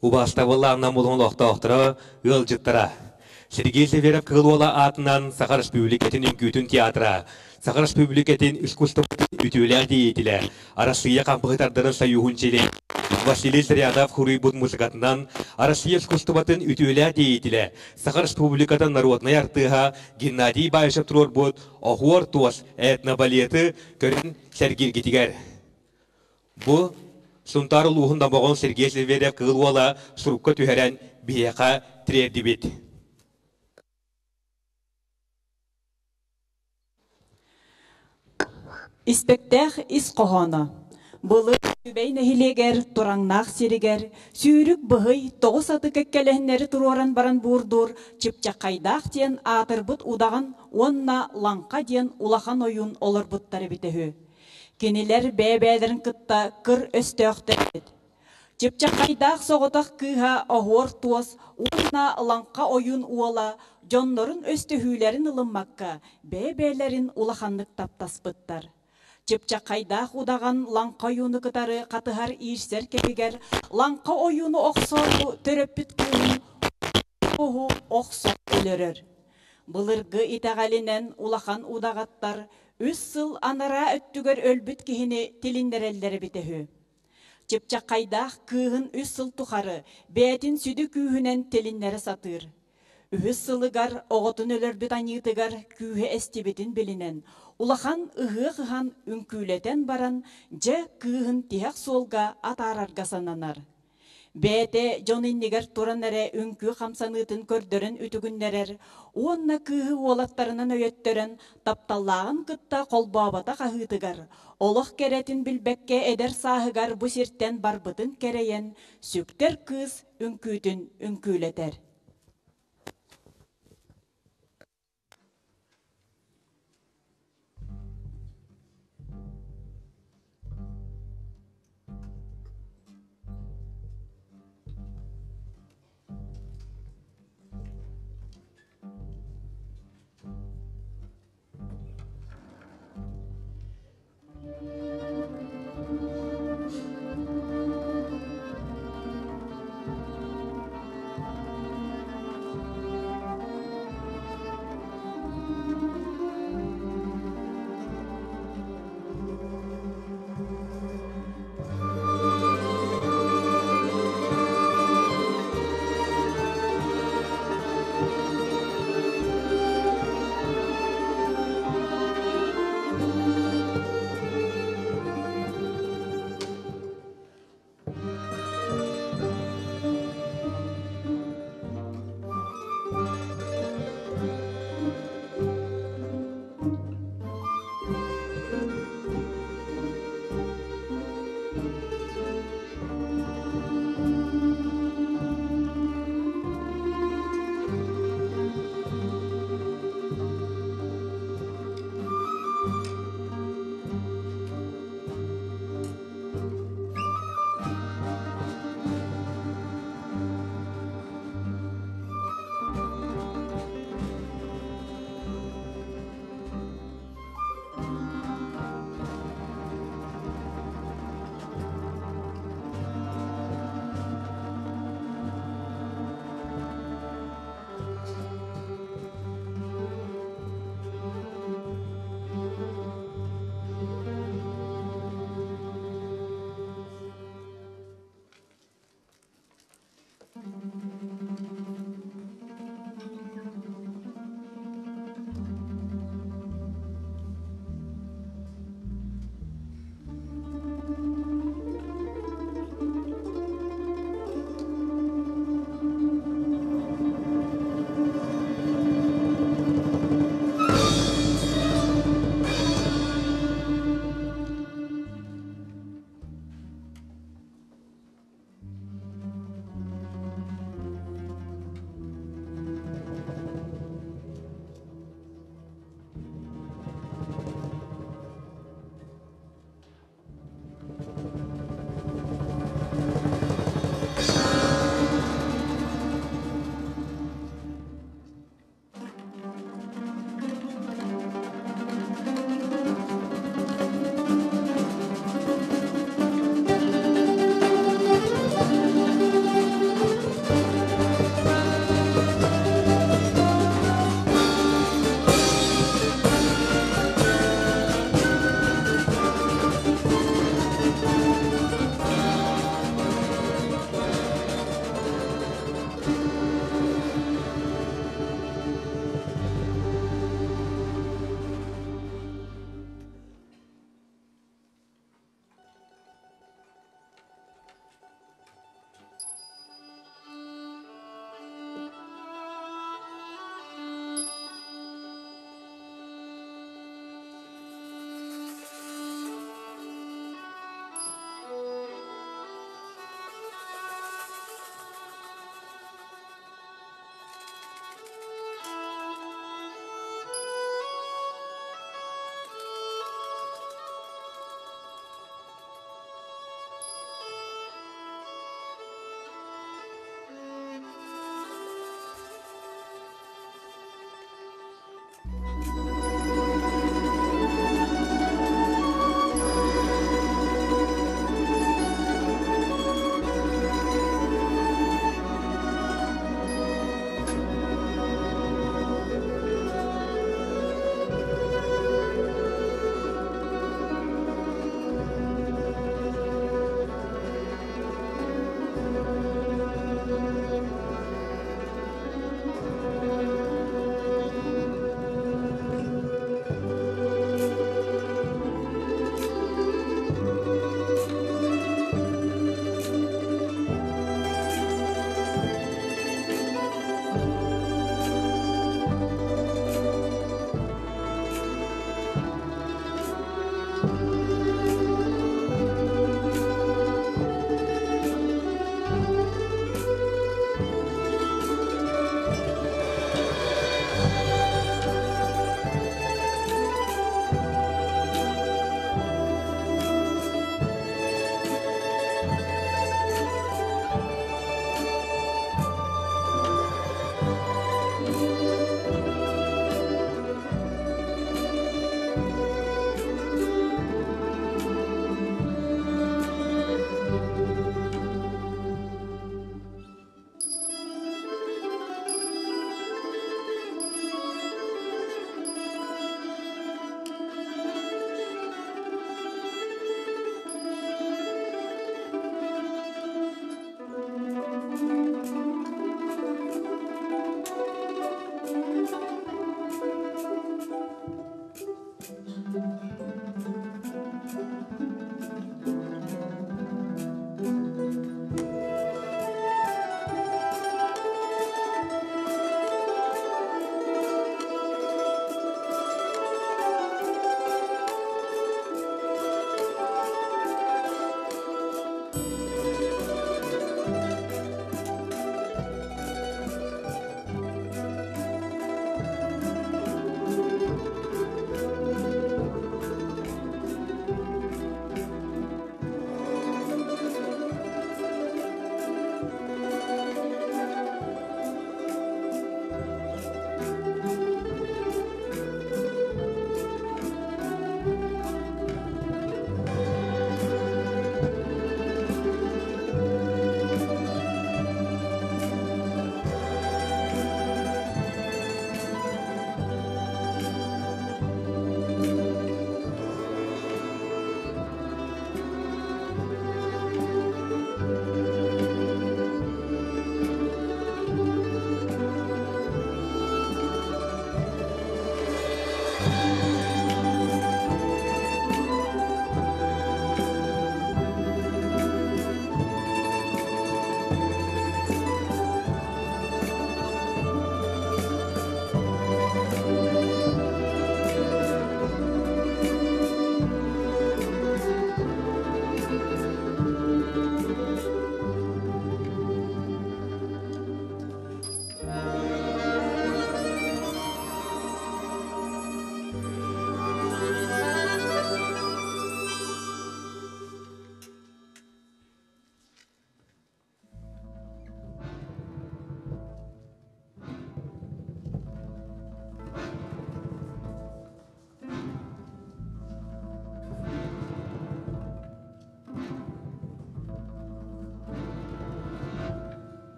Убаастабыллаах Нам улууһун олохтоохторо, ыалдьыттара! Сергей Северов Кыыл Уола аатынан Саха Республикатын үҥкүүтүн театра, Саха Республикатын искусствотын үтүөлээх деятелэ, Арассыыйа хампыһытардарын союһун чилиэнэ Василий Зырянов хуруйбут музыкатынан Россия искусствотын үтүөлээх деятелэ, Саха Республикатын народнай артыыһа Геннадий Баишев туруорбут «Оһуор туос» этнобалеты көрөн сэргииргитигэр. Бу Сунтаар улууһун домоҕун Сергей Северев Кыыл Уола сурукка түһэрэн биһиэхэ тириэрдибит. Испэктээх ис хоһооно. Былыр Түбэй нэһилиэгэр Тураҥнаах сиригэр сүүрүк быһый тоҕус аты кэккэлэһиннэри туруоран баран буурдуур Чыпчаххайдаах диэн аатырбыт удаҕан уонна Лаҥха диэн улахан ойуун олорбуттар эбитэ үһү. Кинилэр бэйэ-бэйэлэрин кытта кыр өстөөхтөр эбит. Чыпчаххайдаах соҕотох кыыһа Оһуор Туос уонна Лаҥха ойуун уола дьоннорун өстөһүүлэрин ылыммакка бэйэ-бэйэлэрин улаханнык таптаспыттар. Чыпчаххайдаах удаҕан Лаҥха ойууну кытары хатыһар иирсэр кэмигэр Лаҥха ойууну охсоору төрөппүт кыыһын Оһу охсон өлөрөр. Былыргы итэҕэлинэн улахан удаҕаттар үс сыл анараа өттүгэр өлбүт киһини тилиннэрэллэр эбитэ үһү. Чыпчаххайдаах кыыһын үс сыл тухары бэйэтин сүдү күүһүнэн тилиннэрэ сатыыр. Үһүс сылыгар оҕотун өлөрбүт аньыытыгар күүһэ эстибитин билинэн, улахан ыһыах ыһан үҥкүүлэтэн баран, дьэ кыыһын тиһэх суолга атаарарга сананар. Бэйэтэ дьон иннигэр туран эрэ үҥкүү хамсаныытын көрдөрөн үтүгүннэрэр уонна кыыһы уолаттарынан өйөттөрөн тапталлааҕын кытта холбооботох аһыытыгар, олох кэрэтин билбэккэ эдэр сааһыгар бу сиртэн барбытын кэрэйэн, сүктэр кыыс үҥкүүтүн үҥкүүлэтэр.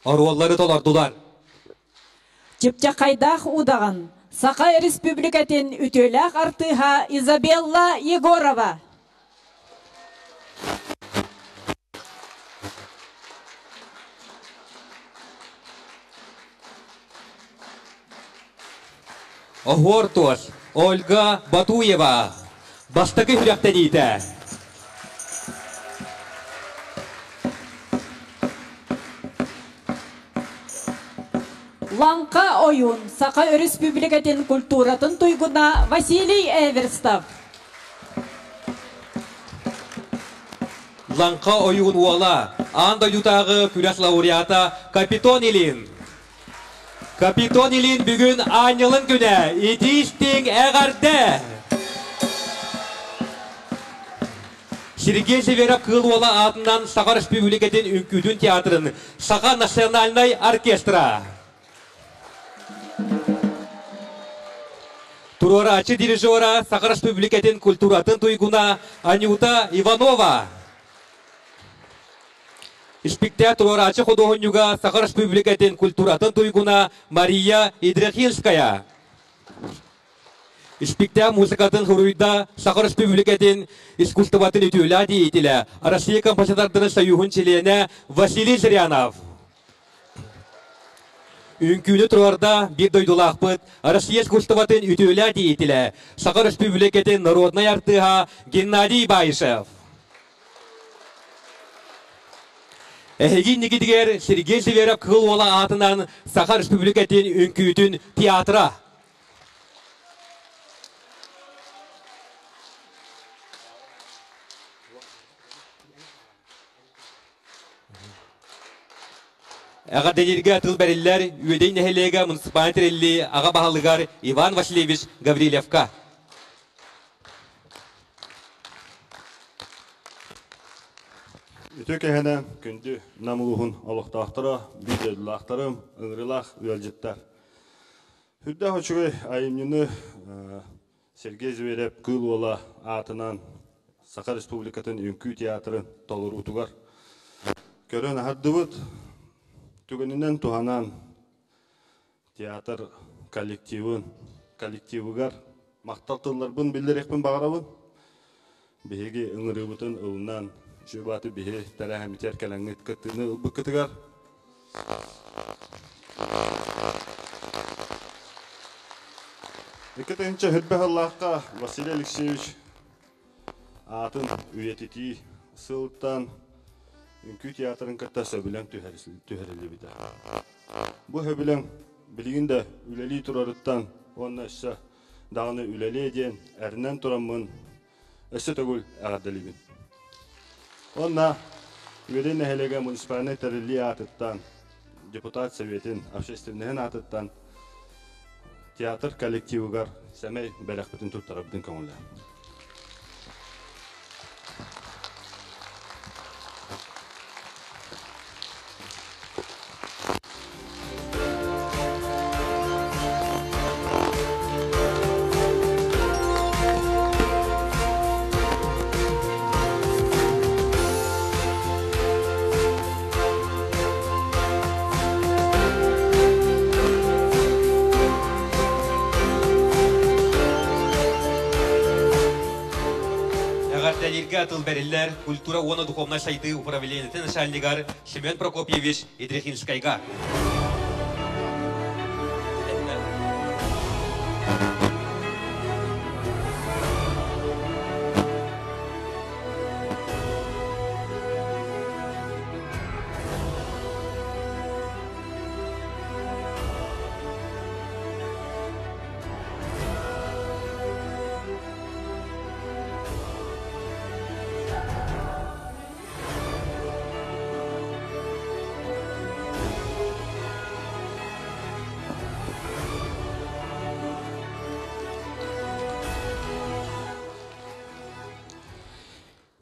Оруоллары толордулар. Чыпчаххайдаах удаҕан, Саха Республикатын үтүөлээх артыыһа Изабелла Егорова. Оһуор туос Ольга Батуева. Бастакы күрэхтэниитэ. Лаҥха ойуун Саха Өрөспүүбүлүкэтин культуратын туйгуна Василий Эверстов. Лаҥха ойуун уола, аан дойдутааҕы күрэх лауреата Капитон Ильин. Капитон Ильин бүгүн аанньалын күнэ, итии-истиҥ эҕэрдэ! Сергей Северов Кыыл Уола аатынан Саха Өрөспүүбүлүкэтин үҥкүүтүн театрын Саха национальнай оркестра. Туруорааччы дирижера Саха Республикатын культуратын туйгуна Анюта Иванова. Испиктээк туруорааччы худуоһунньуга Саха Республикатын культуратын туйгуна Мария Идрахинская. Испиктээк музыкатын суруйда Саха Республикатын искусствотын үтүөлээх деятелэ, Россия композитордарын союһун чилиэнэ Василий Зырянов. Үҥкүүнү туруорда биир дойдулаахпыт Россия искусствотын үтүөлээх деятелэ, Саха Республикатын народнай артыыһа Геннадий Баишев. Эһиги инникитигэр Сергей Северов Кыыл Уола аатынан Саха Республикатын үҥкүүтүн театра. Эҕэрдэлииргэ тыл бэриллэр Үөдэй нэһилиэгэ муниципальнай тэриллии аҕа баһылыгар Иван Васильевич Гаврильевка. Үтүө кэһэнэ күндү Нам улууһун олохтоохторо, биир дойдулаахтарым, ыҥырыылаах ыалдьыттар. Үрдээх үчүгэй айымньыны Сергей Зверев Кыыл Уола аатынан Саха Республикатын үҥкүү театрын толоруутугар көрөн аһардыбыт. Түгэнинэн туһанан театр коллективын коллективыгар махтал тылларбын биллэриэхпин баҕарабын. Биһиги ыҥырыыбытын ылынан, үчүгэй биһи тэрээһиммитигэр кэлэҥҥит кыттыыны ылбыккытыгар Икки тыһыынча сыллаахха Василий Алексеевич аатын үйэтитии сылтан Үҥкүү театрын кытта сөбүлэҥ түһэриллибитэ. Бу сөбүлэҥ билигин да үлэлии турарыттан уонна өссө даҕаны үлэлиэ диэн эрэнэн тураммын өссө төгүл эҕэрдэлиибин. Уонна Үөдэй нэһилиэгэ муниципальнай тэриллии аатыттан, депутат советин общественноһын аатыттан театр коллективыгар сэмэй бэлэхпитин туттарабытын көҥүллээн. Эҕэрдэлииргэ тыл бэриллэр культура уонна духовнай сайдыы управлениетын начальнигар Семен Прокопьевич Идрихинскайга.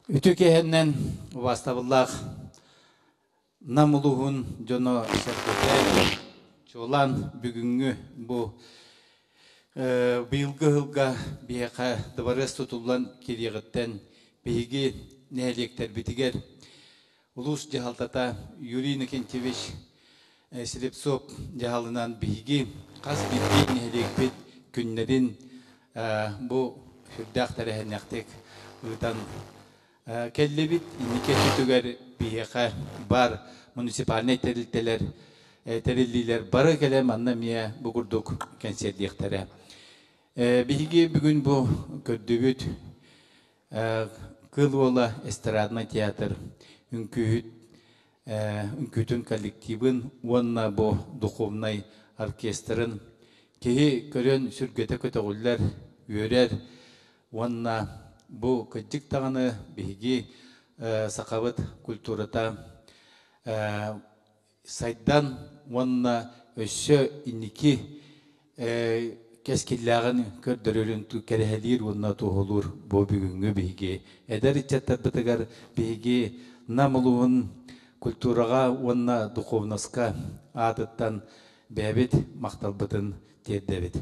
Үтүө киэһэннэн убаастабыллаах Нам улууһун дьоно сэргэтэ чуолаан бүгүҥҥү бу быйылгы ыһылга биһиэхэ дыбарыас тутуллан киириэҕиттэн биһиги нэһилиэктэрбитигэр улуус дьаһалтата Юрий Иннокентьевич. Слепцов дьаһалынан биһиги хас биирдии нэһилиэкпит күннэрин бу сүрдээх тэрээһиннээхтик ыытан кэллибит. Инники өттүгэр биһиэхэ бар муниципальнай тэрилтэлэр тэриллиилэр бары кэлэн манна эмиэ бу курдук кэнсиэрдиэхтэрэ. Биһиги бүгүн бу көрдүбүт Кыл Уола эстраднай театр үҥкүүһүт үҥкүүтүн коллективын уонна бу духовнай оркестрын киһи көрөн сүргэтэ көтөҕүллэр, үөрэр уонна бу кырдьык даҕаны биһиги сахабыт культурата сайдан уонна өссө инники кэскиллээҕин көрдөрөрүн кэрэһэлиир уонна туоһулуур бу бүгүҥҥү биһиги эдэр ыччаттарбытыгар биһиги Нам улууһун культураҕа уонна духовноска аатыттан бэйэбит махталбытын тиэрдэбит.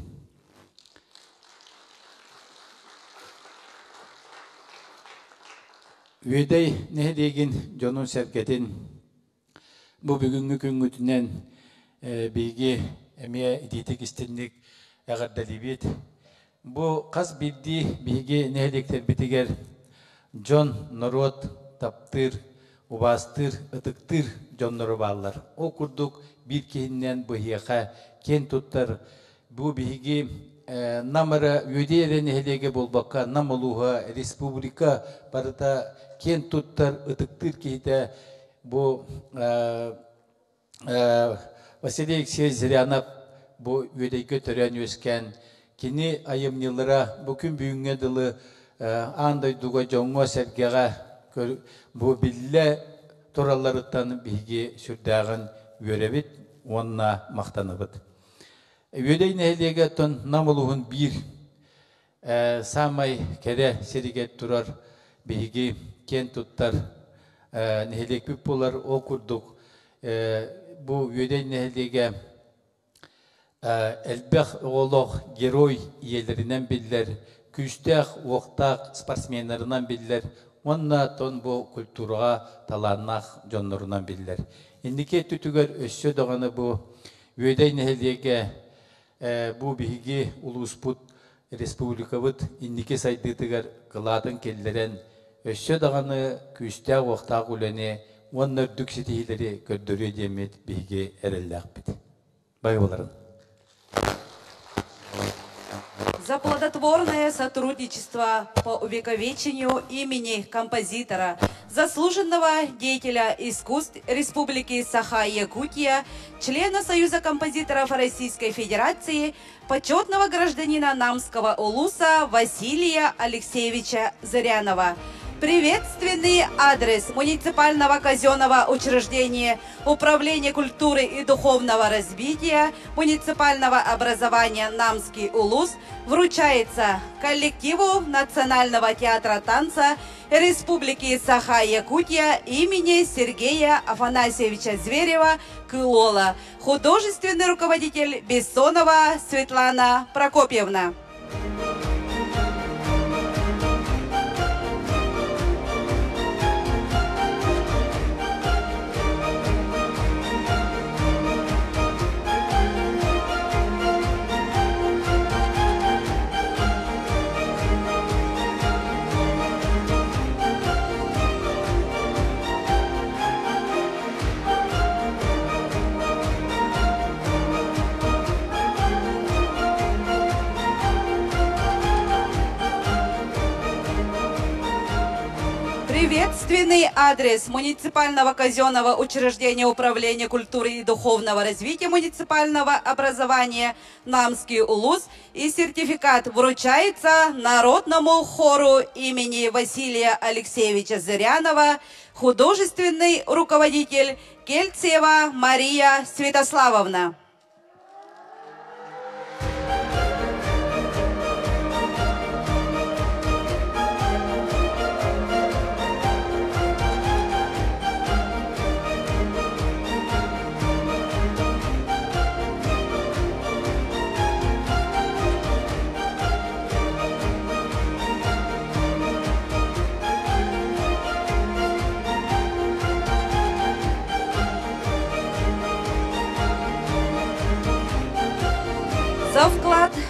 Үөдэй нэһилиэгин дьонун-сэргэтин Бу бүгүҥҥү күҥҥүтүнэн биһиги эмиэ итиитик истинник эҕэрдэлиибит. Бу хас биирдии биһиги нэһилиэктэрбитигэр дьон, норуот таптыыр, убаастыыр, ытыктыыр дьонноро бааллар. Ол курдук биир киһиннэн быһыаха киэн туттар бу биһиги Нам эрэ Үөдэй эрэ нэһилиэгэ буолбакка Нам улууһа, республика барыта киэн туттар, ытыктыыр киһитэ Бу Василий Алексеевич Зырянов бу Үөдэйгэ төрөөн-үөскээн, кини айымньылара бу күн бүгүҥҥэ дылы аан дойдуга дьоҥҥо-сэргэҕэ бу биллэ туралларыттан биһиги сүрдээҕин үөрэбит уонна махтанабыт. Үөдэй нэһилиэгэ оттон Нам улууһун биир Саамай кэрэ сиригэр турар биһиги киэн туттар нэһилиэкпит буолар. Ол курдук бу Үөдэй нэһилиэгэ элбэх оҕолоох герой ийэлэринэн биллэр, күүстээх, уохтаах спортсменнарынан биллэр уонна тон бу культураҕа талааннаах дьоннорунан биллэр. Инники өттүтүгэр өссө даҕаны бу Үөдэй нэһилиэгэ Бу биһиги улууспут, республикабыт инники сайдыытыгар кылаатын киллэрэн, өссө даҕаны күүстээх-уохтаах үлэни уонна үрдүк ситиһиилэри көрдөрүө диэммит биһиги эрэллээхпит. Байбаларын. За плодотворное сотрудничество по увековечению имени композитора, заслуженного деятеля искусств Республики Саха-Якутия, члена Союза композиторов Российской Федерации, почетного гражданина Намского улуса Василия Алексеевича Зырянова. Приветственный адрес муниципального казенного учреждения Управления культуры и духовного развития муниципального образования Намский улус вручается коллективу Национального театра танца Республики Саха-Якутия имени Сергея Афанасьевича Зверева Кылола, художественный руководитель Бессонова Светлана Прокопьевна. Приветственный адрес муниципального казенного учреждения Управления культуры и духовного развития муниципального образования Намский улус и сертификат вручается Народному хору имени Василия Алексеевича Зырянова, художественный руководитель Кельцева Мария Святославовна.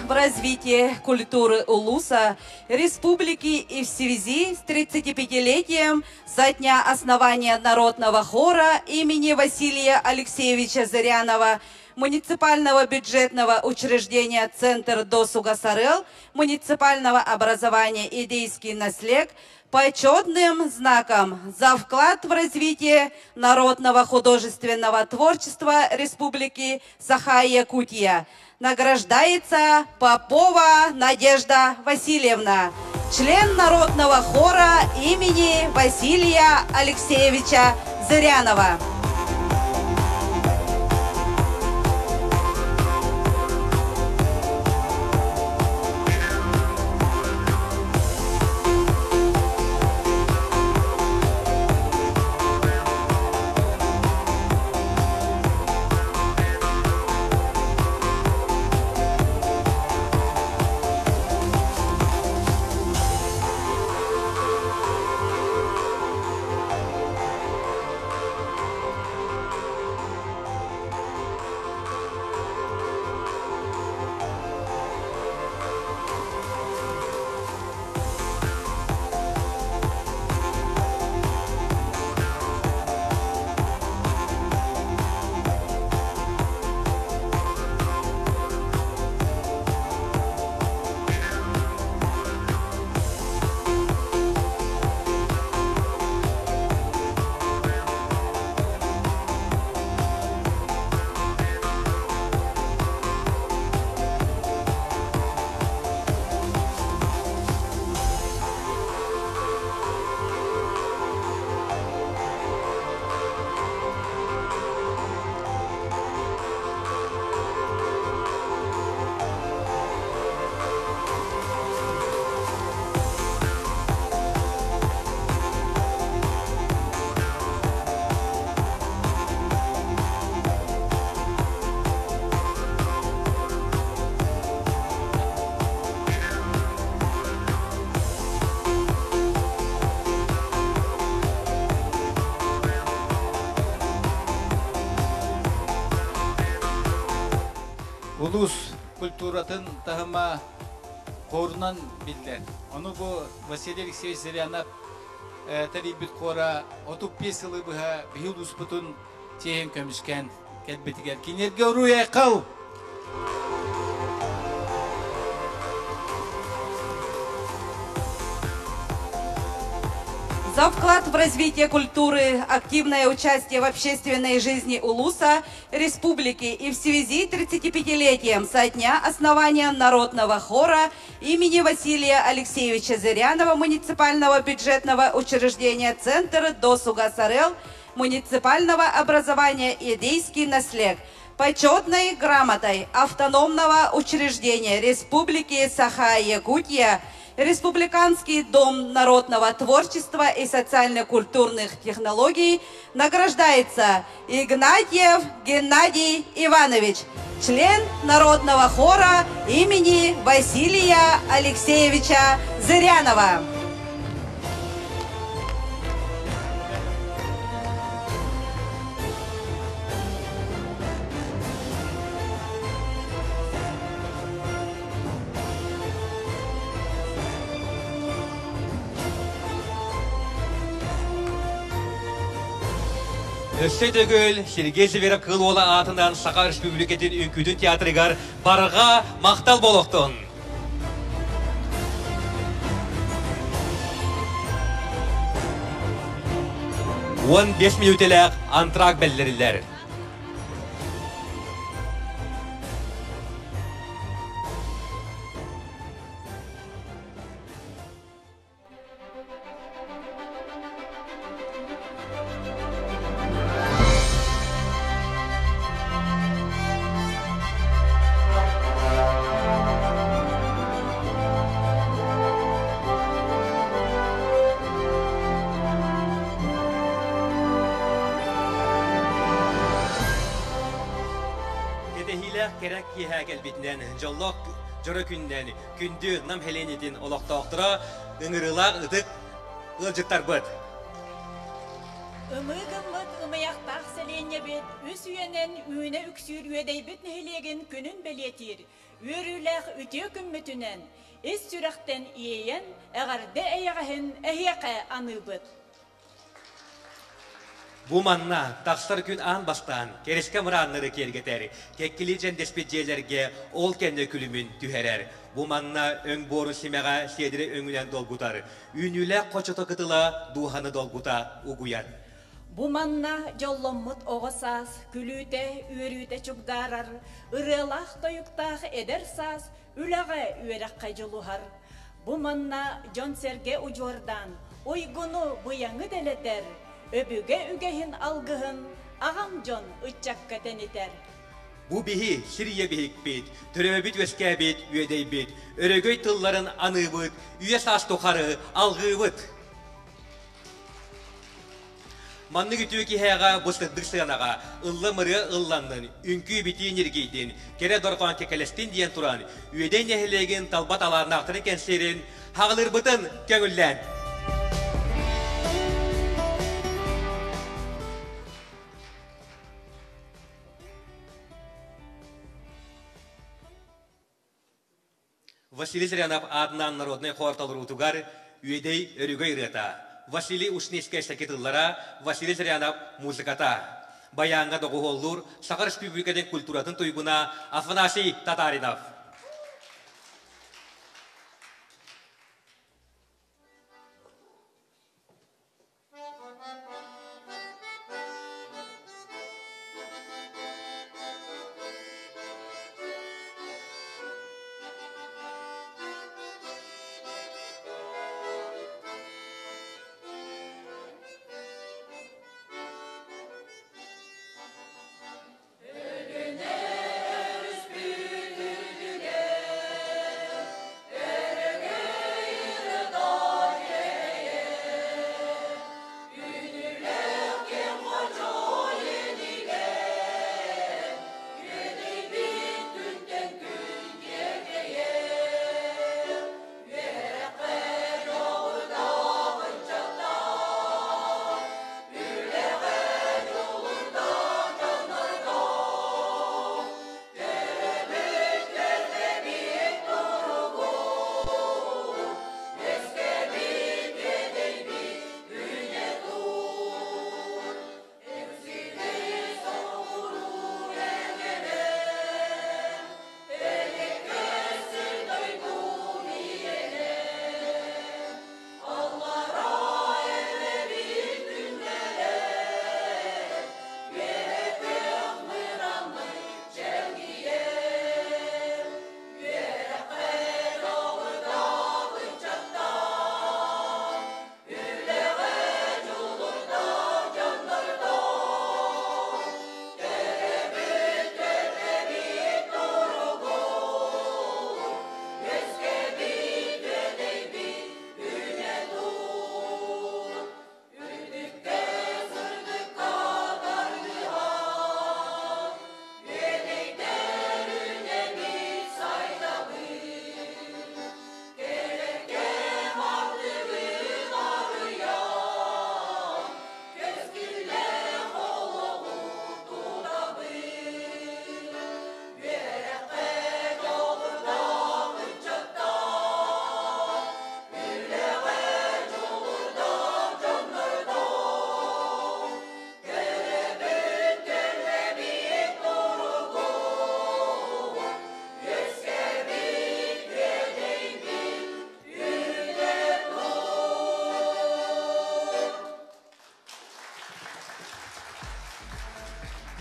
в развитие культуры Улуса Республики и в связи с 35-летием со дня основания Народного хора имени Василия Алексеевича Зырянова муниципального бюджетного учреждения «Центр досуга Сарел» муниципального образования «Идейский наслег» почетным знаком за вклад в развитие народного художественного творчества Республики Саха-Якутия награждается Попова Надежда Васильевна, член народного хора имени Василия Алексеевича Зырянова. Улуус культуратын таһыма хорунан биллэр. Ону бу Василий Алексеевич Зырянов тэрийбит хора 35 сылы быһа биһи улууспутун чиэһин көмүскээн кэлбитигэр кинилэргэ уруй-айхал! За вклад в развитие культуры, активное участие в общественной жизни Улуса Республики и в связи с 35-летием со дня основания Народного хора имени Василия Алексеевича Зырянова муниципального бюджетного учреждения Центр досуга Сарел муниципального образования «Идейский наслег» почетной грамотой автономного учреждения Республики Саха-Якутия Республиканский дом народного творчества и социально-культурных технологий награждается Игнатьев Геннадий Иванович, член народного хора имени Василия Алексеевича Зырянова. Өссө төгүл Сергей Зверев Кыыл Уола аатынан Саха Өрөспүүбүлүкэтин үҥкүүтүн театрыгар барҕа махтал буолуохтун! 15 мүнүүтэлээх антракт бэллэриллэр. Кэтэһиилээх кэрэ киэһэ кэлбитинэн дьоллоох дьоро күнүнэн күндү Нам Хеленитин олохтоохторо ыҥырыылаах ытык ыалдьыттарбыт. Ымыы гыммыт ымыйахтаах сэлиэнньэбит үс үйэнэн үүнэ үксүүр үөдэйбит нэһилиэгин күнүн бэлиэтиир. үөрүүлээх үтүө күммүтүнэн ис сүрэхтэн иэйэн эҕэрдэ эйэҕэһин эһиэхэ аныыбыт. Бу манна тахсар күн аан бастаан кэрискэ мырааннары киэргэтэр, кэккили дьэндэспит дьиэлэргэ ол кэннэ күлүмүн түһэрэр. Бу манна өҥ буорун симэҕэ сиэдэрэ өҥүнэн долгутар, үүнүүлээх хочото кытыла дууһаны долгута угуйар. Бу манна дьолломмут оҕо саас күлүүтэ, үөрүүтэ чугдаарар, ырыалаах-тойуктаах эдэр саас үлэҕэ, үөрэххэ дьулуһар. Бу манна дьон-сэргэ удьуордаан, уйгуну, быйаҥы дэлэтэр, өбүгэ үгэһин алгыһын аҕам дьон ыччакка тэнитэр. Бу биһи сир ийэ биһикпит, төрөөбүт-үөскээбит үөдэйбит, өрөгөй тылларын аныыбыт, үйэ саас тухары алгыыбыт. Маннык үтүө киһиэхэ бу сырдык сыанаҕа ыллам-ырыа ылланнын, үҥкүү-битии ньиргийдин, кэрэ дорҕоон кэкэлэстин диэн туран, Үөдэй нэһилиэгин талба талааннаахтарын кэнсиэрин хаҕылыырбытын көҥүллээн. Василий Зырянов аатынан народнай хор толоруутугар Үөдэй өрөгөй ырыата, Василий Ушницкай сэки тыллара, Василий Зырянов музыката. Баяҥҥа доҕуһуоллуур Саха Республикатын культуратын туйгуна Афанасий Татаринов.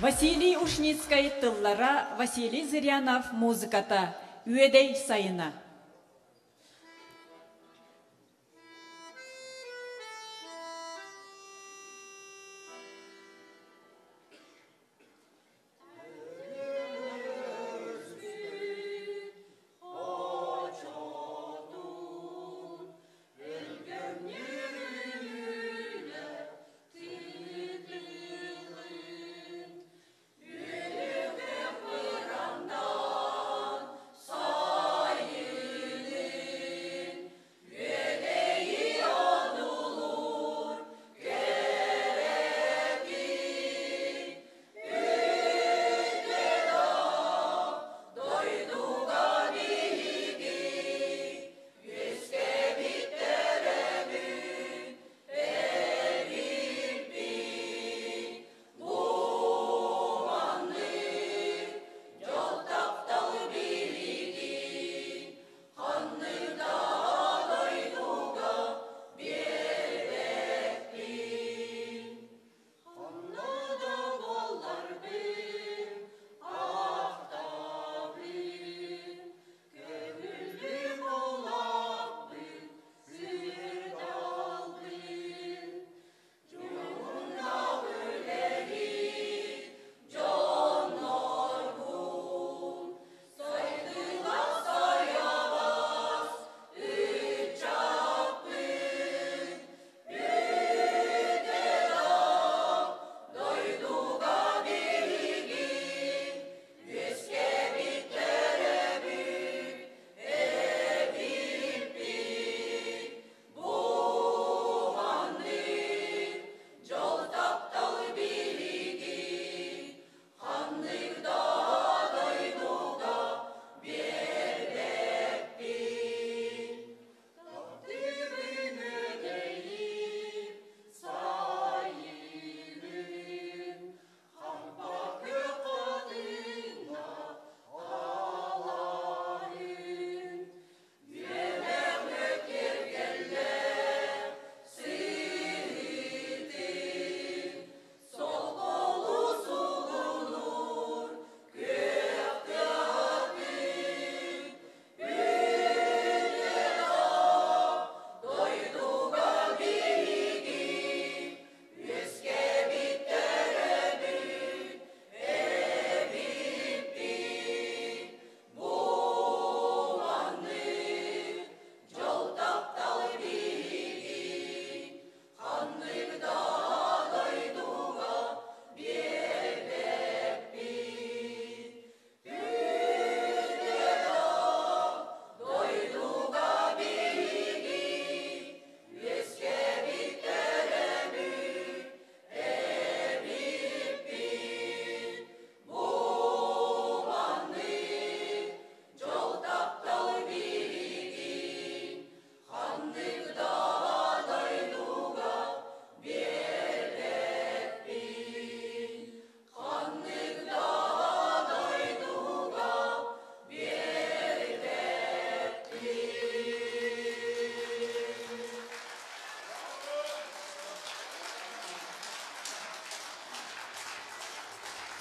Василий Ушницкай тыллара, Василий Зырянов музыката, Үөдэй сайына.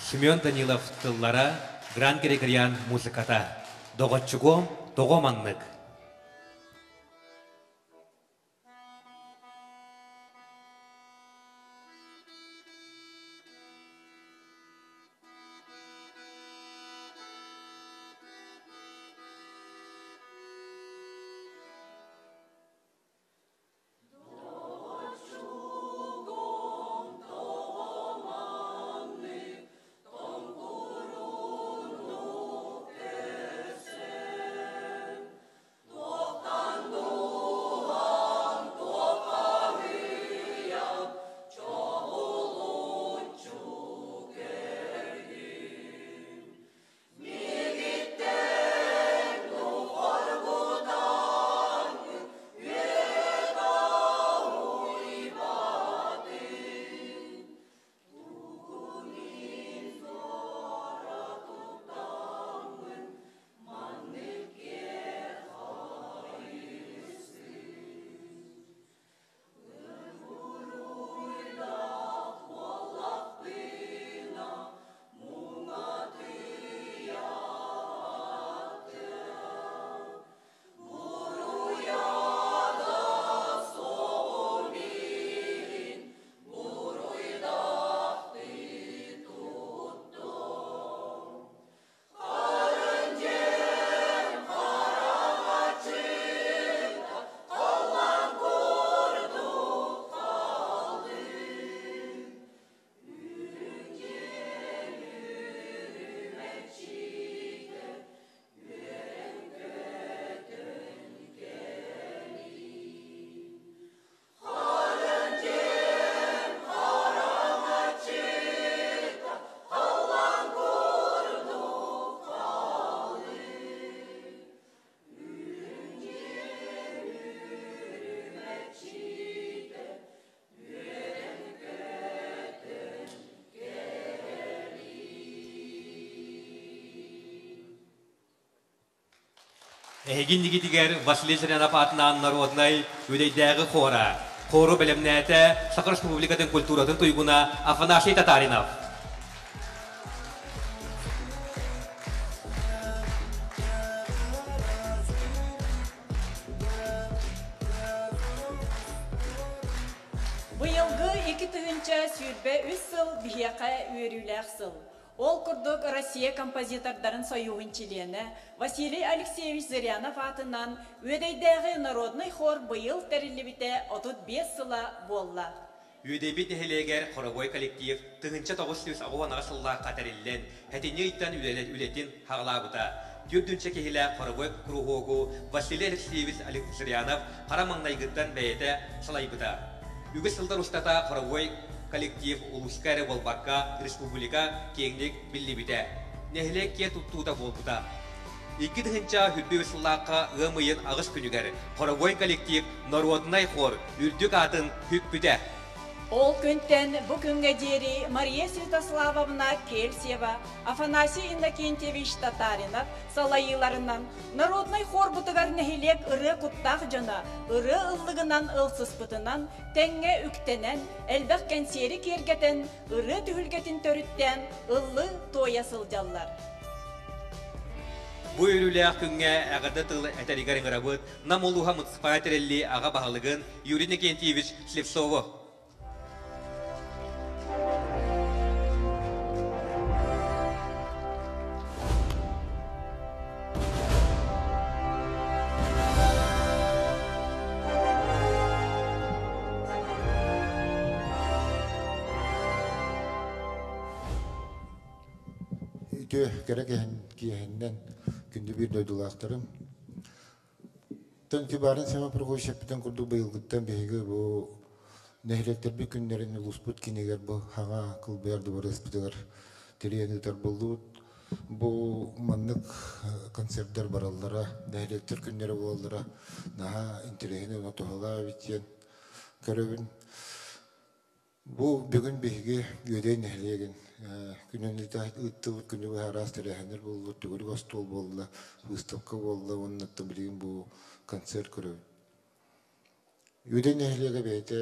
Семен Данилов тыллара, Гран Григорян музыката. Доҕоччугуом, тоҕо маннык? Эһигин нигитигэр Василий Зырянов аатынан народнай үдэйдээҕи хора. Хору бэлэмнээтэ Саха Республикатын культуратын туйгуна Афанасий Татаринов. Быйылгы 2023 сыл биһиэхэ үөрүүлээх сыл. Ол курдук Россия композитордарын союһун чилиэнэ Василий Алексеевич Зырянов аатынан Үөдэйдээҕи народнай хор быйыл тэриллибитэ 35 сыла буолла. Үөдэйбит нэһилиэгэр хоровой коллектив 1998 сыллаахха тэриллэн, сэтинньи ыйтан үлэтин хаҕалаабыта. Түөртүнчэ киһилээх хоровой куруһуогу Василий Алексеевич Зырянов хара маҥнайгыттан бэйэтэ салайбыта. Үгүс сыллар устата хоровой коллектив улууска эрэ буолбакка, республика киэҥник биллибитэ. Нэһилиэк киэн туттуута буолбута. 2023 сыллаахха ыам ыйын аҕыс күнүгэр хоровой коллектив норуодунай хор үрдүк аатын сүкпүтэ. Ол күнтэн бу күҥҥэ диэри Мария Святославовна Кельсиева, Афанасий Иннокентьевич Татаринов салайыыларынан народнай хорбутугар нэһилиэк ырыа куттаах дьоно ырыа ыллыгынан ылсыспытынан тэҥҥэ үктэнэн, элбэх кэнсиэри киэргэтэн, ырыа түһүлгэтин төрүттээн ыллыы туойа сылдьаллар. Бу үөрүүлээх күҥҥэ эҕэрдэ тыл этэригэр ыҥырабыт Нам улууһа муниципальнай тэриллии аҕа баһылыгын Юрий Никентьевич Слепцову. Үтүө кэрэ киэһэннэн күндү биир дойдулаахтарым. Төнтү баарын Семен Прокопьевич эппитин курдук быйылгыттан биһиги бу нэһилиэктэрбит күннэрин улууспут кинигэр бу хаҥа кылбайар дыбарыаспытыгар тэрийэн ыытар буоллубут. Бу маннык концерттар бараллара, нэһилиэктэр күннэрэ буолаллара наһаа интэриэһинэй уонна туһалаах эбит диэн көрөбүн. Бу бүгүн биһиги Үөдэй нэһилиэгин күнүн ыыттыбыт, күнү быһа араас тэрээһиннэр буоллулар, төгүрүк остуол буолла, выставка буолла уонна билигин бу концерт көрөбүт. Үөдэй нэһилиэгэ бэйэтэ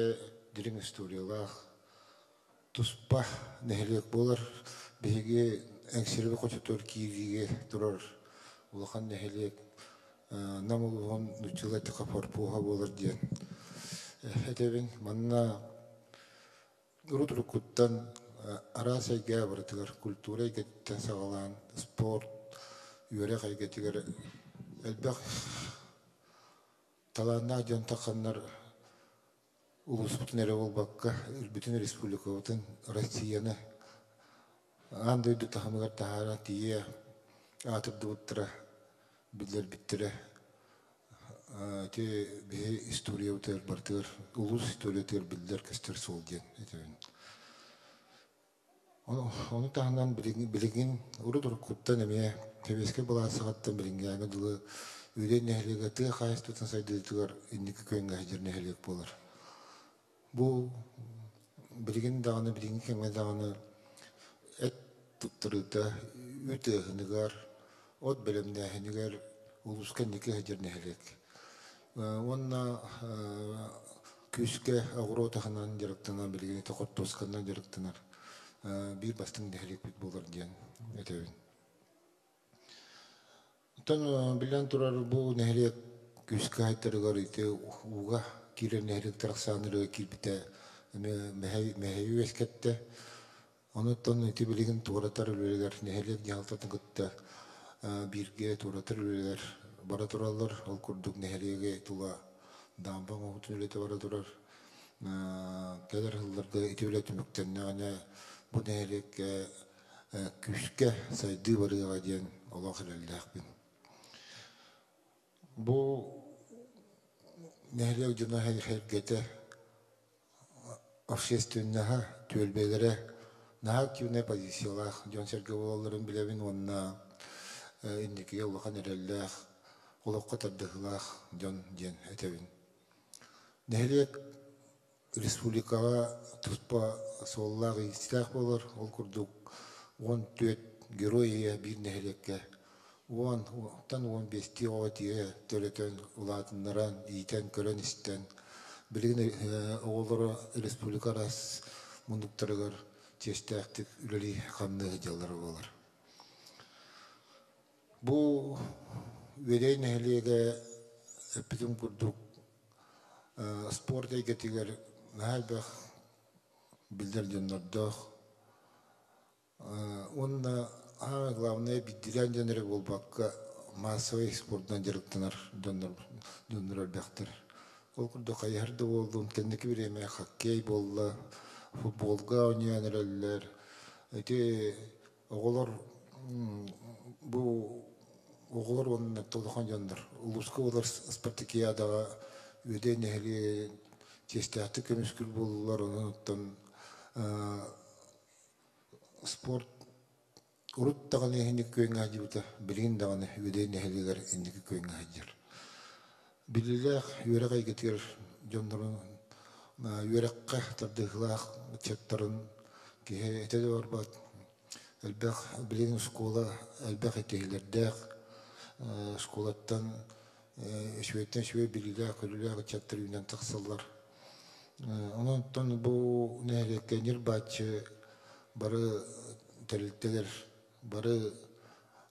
дириҥ историялаах, туспа нэһилиэк буолар. Биһиги Эҥсиэли хочотугар киириигэ турар улахан нэһилиэк Нам улууһун нууччалыы эттэххэ форпоһа буолар диэн этэбин. Манна урут уруккуттан араас эйгэ барытыгар культура эйгэтиттэн саҕалаан спорт, үөрэх эйгэтигэр элбэх талааннаах дьон тахханнар улууспутун эрэ буолбакка, бүтүн республикабытын, Россияны аан дойду таһымыгар таһааран тиийэ аатырдыбыттара, биллэрбиттэрэ. Ити биһи историябытыгар барытыгар улуус историятыгар биллэр-көстөр суол диэн этэбин. Ону таһынан билигин урут-уруккуттан эмиэ сэбиэскэй былаас саҕаттан билиҥҥээҥҥэ дылы Үөдэй нэһилиэгэ тыа хаһаайыстыбатын сайдыытыгар инники күөҥҥэ сылдьар нэһилиэк буолар. Бу билигин даҕаны билиҥҥи кэмҥэ даҕаны эт туттарыыта үүт ыаһыныгар, от бэлэмнээһинигэр улууска инники сылдьар нэһилиэк. Уонна күүскэ оҕуруот аһынан дьарыктанан билигин ити хортуосканан дьарыктанар биир бастыҥ нэһилиэкпит буолар диэн этэбин. Оттон биллэн турар бу нэһилиэк күүскэ айдарыгар ити ууга киирэр нэһилиэктэр ахсааннарыгар киирбитэ эмиэ мэһэйи үөскэттэ. Онуттан ити билигин туоратар үлэлэр нэһилиэк дьаһалтатын кытта бииргэ туоратар үлэлэр бара тураллар. Ол курдук нэһилиэги тула даамба оҥоһуутун үлэтэ бара турар. Кэлэр сылларга ити үлэ түмүктэннэҕинэ бу нэһилиэккэ күүскэ сайдыы барыаҕа диэн олох эрэллээхпин. Бу нэһилиэк дьоно-сэргэтэ общественноһа, түөлбэлэрэ наһаа активнай позициялаах дьон-сэргэ буолалларын билэбин уонна инникигэ улахан эрэллээх, олоххо тардыһыылаах дьон диэн этэбин. Нэһилиэк республикаҕа туспа суоллаах-иистээх буолар. Ол курдук 14 Герой ийэ биир нэһилиэккэ 10-тан 15-тии оҕо тиийэ төрөтөн, улаатыннаран, иитэн, көрөн-истэн билигин оҕолоро республика араас муннуктарыгар чиэстээхтик үлэлии-хамныы сылдьаллара буолар. Бу Үөдэй нэһилиэгэ эппитим курдук спорт эйгэтигэр наһаа элбэх биллэр дьоннордоох уонна самое главное биирдиилээн дьон эрэ буолбакка массовай спордунан дьарыктанар дьоннор дьоннор элбэхтэр. Ол курдук хайыһар да буоллун, кэнники бириэмэ хоккей буолла, футболга оонньоон эрэллэр. Ити оҕолор бу оҕолор уонна улахан дьоннор улууска буолар спартакиадаҕа Үөдэй нэһилиэгин чиэстээхтик көмүскүүр буоллулар. Онон оттон спорт урут даҕаны инники күөҥҥэ сылдьыбыта, билигин даҕаны Үөдэй нэһилиэгэр инники күөҥҥэ сылдьар. Биллиилээх үөрэх эйгэтигэр дьоннорун үөрэххэ тардыһыылаах ыччаттарын киһи этэ да барбат. Элбэх билигин оскуола элбэх итиһилэрдээх оскуолаттан үчүгэйтэн үчүгэй билиилээх-көрүүлээх ыччаттар үүнэн тахсаллар. Онон бу нэһилиэккэ ньир-бааччы бары тэрилтэлэр, бары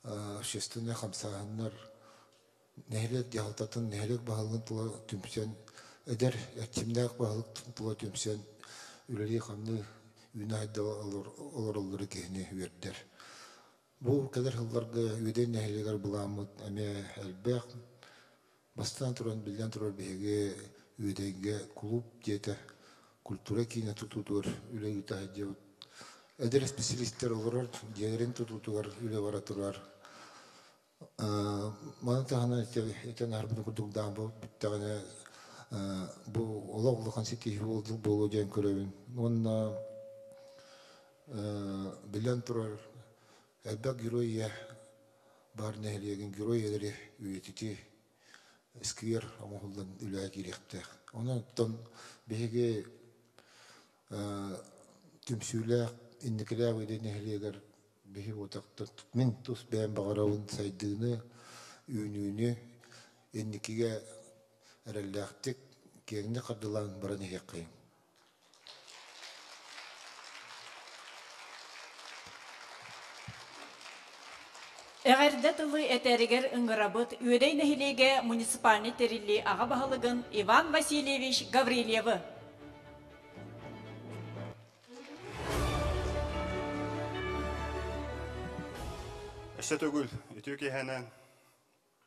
общественнай хамсааһыннар нэһилиэк дьаһалтатын, нэһилиэк баһылыгын тула түмсэн, эдэр эрчимнээх баһылык тула түмсэн үлэлии-хамныы үүнэ-сайда олороллоро киһини үөрдэр. Бу кэлэр сылларга Үөдэй нэһилиэгэр былааммыт эмиэ элбэх. Бастаан туран, биллэн турар, биһиги Үөдэйгэ кулууп дьиэтэ, культура киинэ тутуутугар үлэ ыыта сылдьабыт. Эдэр исписэлиистэр олорор дьиэлэрин тутуутугар үлэ бара турар. Маны таһынан этэн аһарбытым курдук даамба бүттэҕинэ бу олох улахан ситиһии буолуо диэн көрөбүн. Уонна биллэн турар элбэх герой ийэ баар нэһилиэгин герой ийэлэри үйэтитии сквер оҥоһуллан үлэҕэ киириэхтээх. Онон оттон биһиги түмсүүлээх инникилээх Үөдэй нэһилиэгэр Биһи буотахтар мин тус бэйэм баҕарабын сайдыыны, үүнүүнү, инникигэ эрэллээхтик, киэҥник хардыылаан баран иһиэххэйиҥ. Эҕэрдэ тылы этэригэр ыҥырабыт Үөдэй нэһилиэгэ муниципальнай тэриллии аҕа баһылыгын Иван Васильевич Гаврильевы. Өссө төгүл үтүө киэһэнэн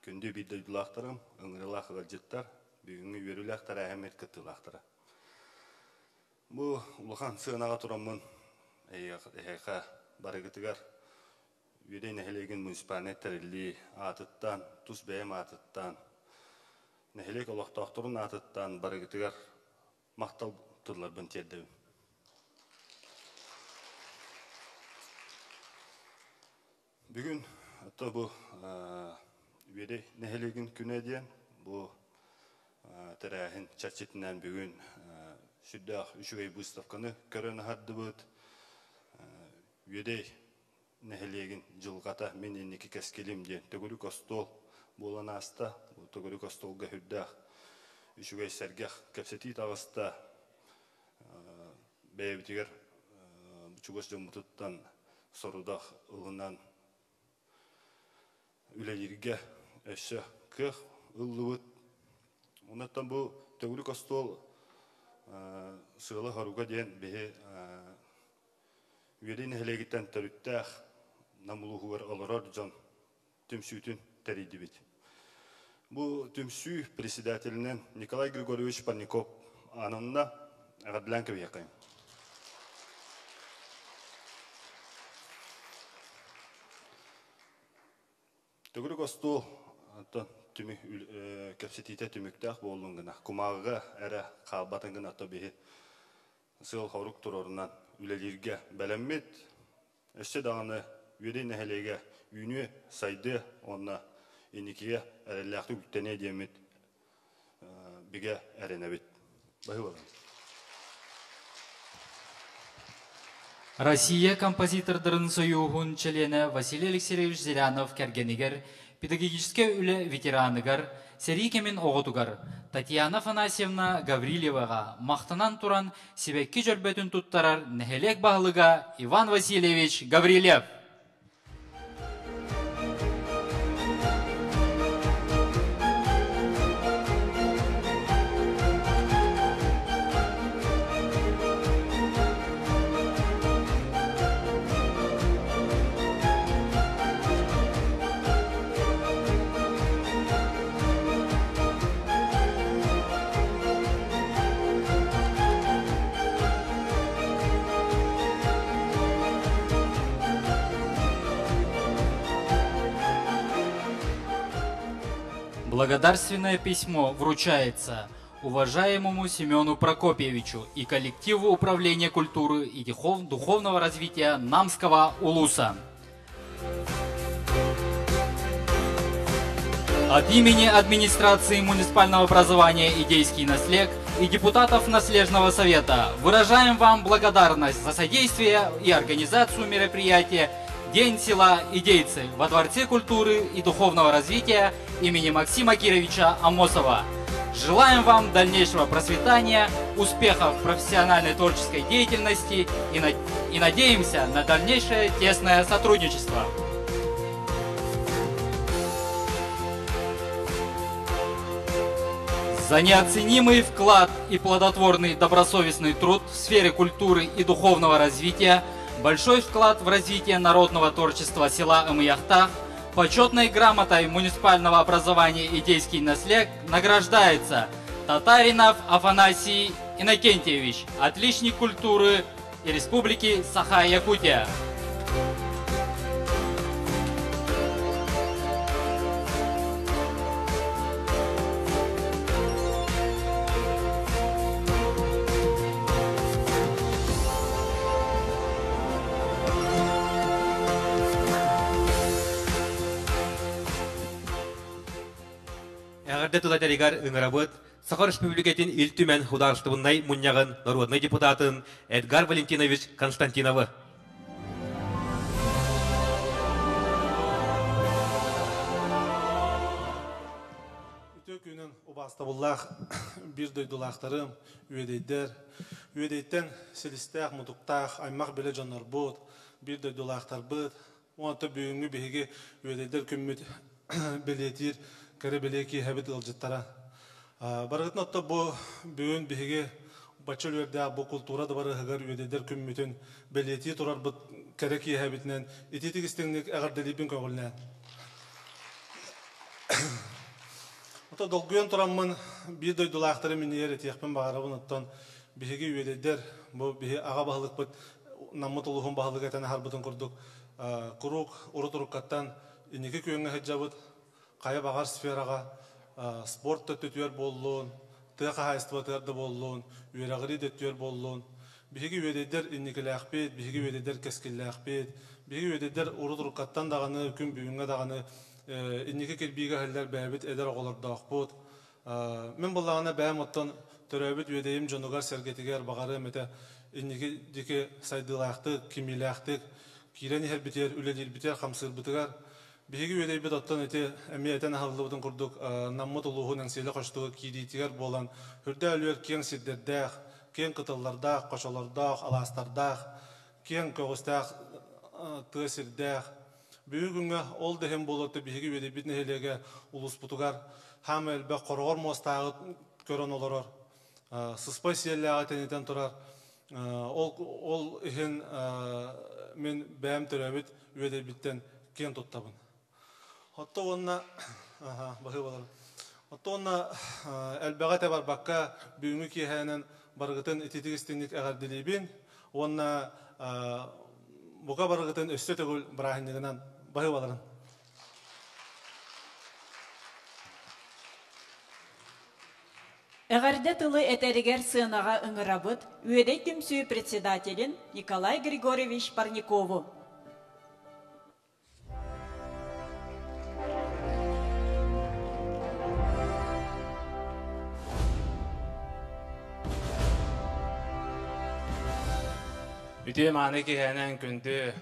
күндү биир дойдулаахтарым, ыҥырыылаах ыалдьыттар, бүгүҥҥү үөрүүлээх тэрээһиммит кыттыылаахтара. Бу улахан сыанаҕа тураммын эһиэхэ барыгытыгар Үөдэй нэһилиэгин муниципальнай тэриллии аатыттан, тус бэйэм аатыттан, нэһилиэк олохтоохторун аатыттан барыгытыгар махтал тылларбын тиэрдэбин. Бүгүн ото бу Үөдэй нэһилиэгин күнэ диэн бу тэрээһин чэрчитинэн бүгүн сүрдээх үчүгэй выставканы көрөн аһардыбыт. Үөдэй нэһилиэгин дьылҕата мин инники кэскилим диэн төгүрүк остуол буолан ааста. Бу төгүрүк остуолга сүрдээх үчүгэй сэргэх кэпсэтии таҕыста. Бэйэбитигэр чугас дьоммутуттан сорудах ылынан үлэлииргэ өссө кыах ыллыбыт. Оннуттан бу төгүрүк остуол сыала-соруга диэн биһи Үөдэй нэһилиэгиттэн төрүттээх Нам улууһугар олорор дьон түмсүүтүн тэрийдибит. Бу түмсүү председателинэн Николай Григорьевич Парников ананна. Эҕэрдэлээн кэбиһиэххэйиҥ. Төгүрүк остуол оттон түмүк кэпсэтиитэ түмүктээх буоллун гына кумааҕыга эрэ хаалбатын гына то биһи сыал-хорук туруорунан үлэлииргэ бэлэммит. Өссө даҕаны Үөдэй нэһилиэгэ үүнүө, сайдыа уонна инникигэ эрэллээхтик үктэниэ диэммит бигэ эрэнэбит. Баһыыбалаһын. Россия композитордарын сойууһун чилиэнэ Василий Алексеевич Зырянов кэргэнигэр, педагогическай үлэ ветераныгар, сэрии кэмин оҕотугар Татьяна Афанасьевна Гаврильеваҕа махтанан туран сибэкки дьөрбөтүн туттарар нэһилиэк баһылыга Иван Васильевич Гаврильев. Благодарственное письмо вручается уважаемому Семену Прокопьевичу и коллективу Управления культуры и духовного развития Намского улуса. От имени администрации муниципального образования «Идейский наслег» и депутатов Наслежного совета выражаем вам благодарность за содействие и организацию мероприятия День села Идейцы во Дворце культуры и духовного развития имени Максима Кировича Амосова. Желаем вам дальнейшего процветания, успехов в профессиональной творческой деятельности и, на и надеемся на дальнейшее тесное сотрудничество. За неоценимый вклад и плодотворный добросовестный труд в сфере культуры и духовного развития, большой вклад в развитие народного творчества села Ымыяхтах, почетной грамотой муниципального образования «Идейский наслег» награждается Татаринов Афанасий Иннокентьевич, отличник культуры и Республики Саха-Якутия. Эҕэрдэ тыл этэригэр ыҥырабыт Саха Республикатын Ил Түмэн Художественнай мунньаҕын народнай депутатын Эдгар Валентинович Константиновы. Үтүө күнүн убаастабыллаах биир дойдулаахтарым, үөдэйдэр, үөдэйтэн силистээх, мутуктаах аймах билэ дьоннорбут, биир дойдулаахтарбыт, Онто бүгүҥҥү биһиги үөдэйдэр күммүт бэлиэтиир кэрэ бэлиэ киэһэбит ыалдьыттара. Барыгытын отто бу бүгүн биһиги бачча үлүөрдээх бу култуура дыбарыаһыгар үөдэйдэр күммүтүн бэлиэтии турарбыт кэрэ киэһэбитинэн итиитик истиҥник эҕэрдэлиибин көҕүллээн. Ото долгуйан тураммын биир дойдулаахтарым иннигэр этиэхпин баҕарабын оттон биһиги үөдэйдэр бу биһи аҕа баһылыкпыт Наммыт улууһун баһылыга этэн аһарбытын курдук куруук урут-уруккаттан инники күөҥҥэ сылдьабыт хайа баҕар сфераҕа спорт да өттүтүгэр буоллун, тыа хаһаайыстыбатыгар да буоллун, үөрэҕирии да өттүгэр буоллун. Биһиги үөдэйдэр инникилээхпит, биһиги үөдэйдэр кэскиллээхпит, биһиги үөдэйдэр урут-уруккаттан даҕаны, күн бүгүҥҥэ даҕаны инники кирбиигэ иһиллэр бэйэбит эдэр оҕолордоохпут. Мин буоллаҕына бэйэм оттон төрөөбүт үөдэйим дьонугар-сэргэтигэр баҕарыам этэ инники диэки сайдыылаахтык, кимиилээхтик киирэн иһэрбитигэр, үлэлиирбитигэр, хамсыырбытыгар. Биһиги үөдэйбит оттон ити эмиэ этэн аһыллыбытын курдук Наммыт улууһун Эҥсиэлэ хочотугар киириитигэр буолан үрдэ өлүөр киэҥ сирдэрдээх, киэҥ кытыллардаах, хочолордоох, алаастардаах, киэҥ көҕүстээх тыа сирдээх. Бүгүн күҥҥэ ол да иһин буолуо биһиги үөдэйбит нэһилиэгэ улууспутугар хаама элбэх хороҕор муостааҕы көрөн олорор, сыспай сиэллээҕи тэнитэн турар. Ол, ол иһин мин бэйэм төрөөбүт үөдэйбиттэн киэн туттабын. Отто уонна баһыыбалар. Отто уонна элбэҕи этэ барбакка бүгүҥҥү киэһээнэн барыгытын ититик истиҥник эҕэрдэлиибин уонна бука барыгытын өссө төгүл бырааһынньыгынан баһыыбаларын. Эҕэрдэ тылы этэригэр сыанаҕа ыҥырабыт Үөдэй түмсүү председателин Николай Григорьевич Парникову. Үтүө мааны киһинэн күндү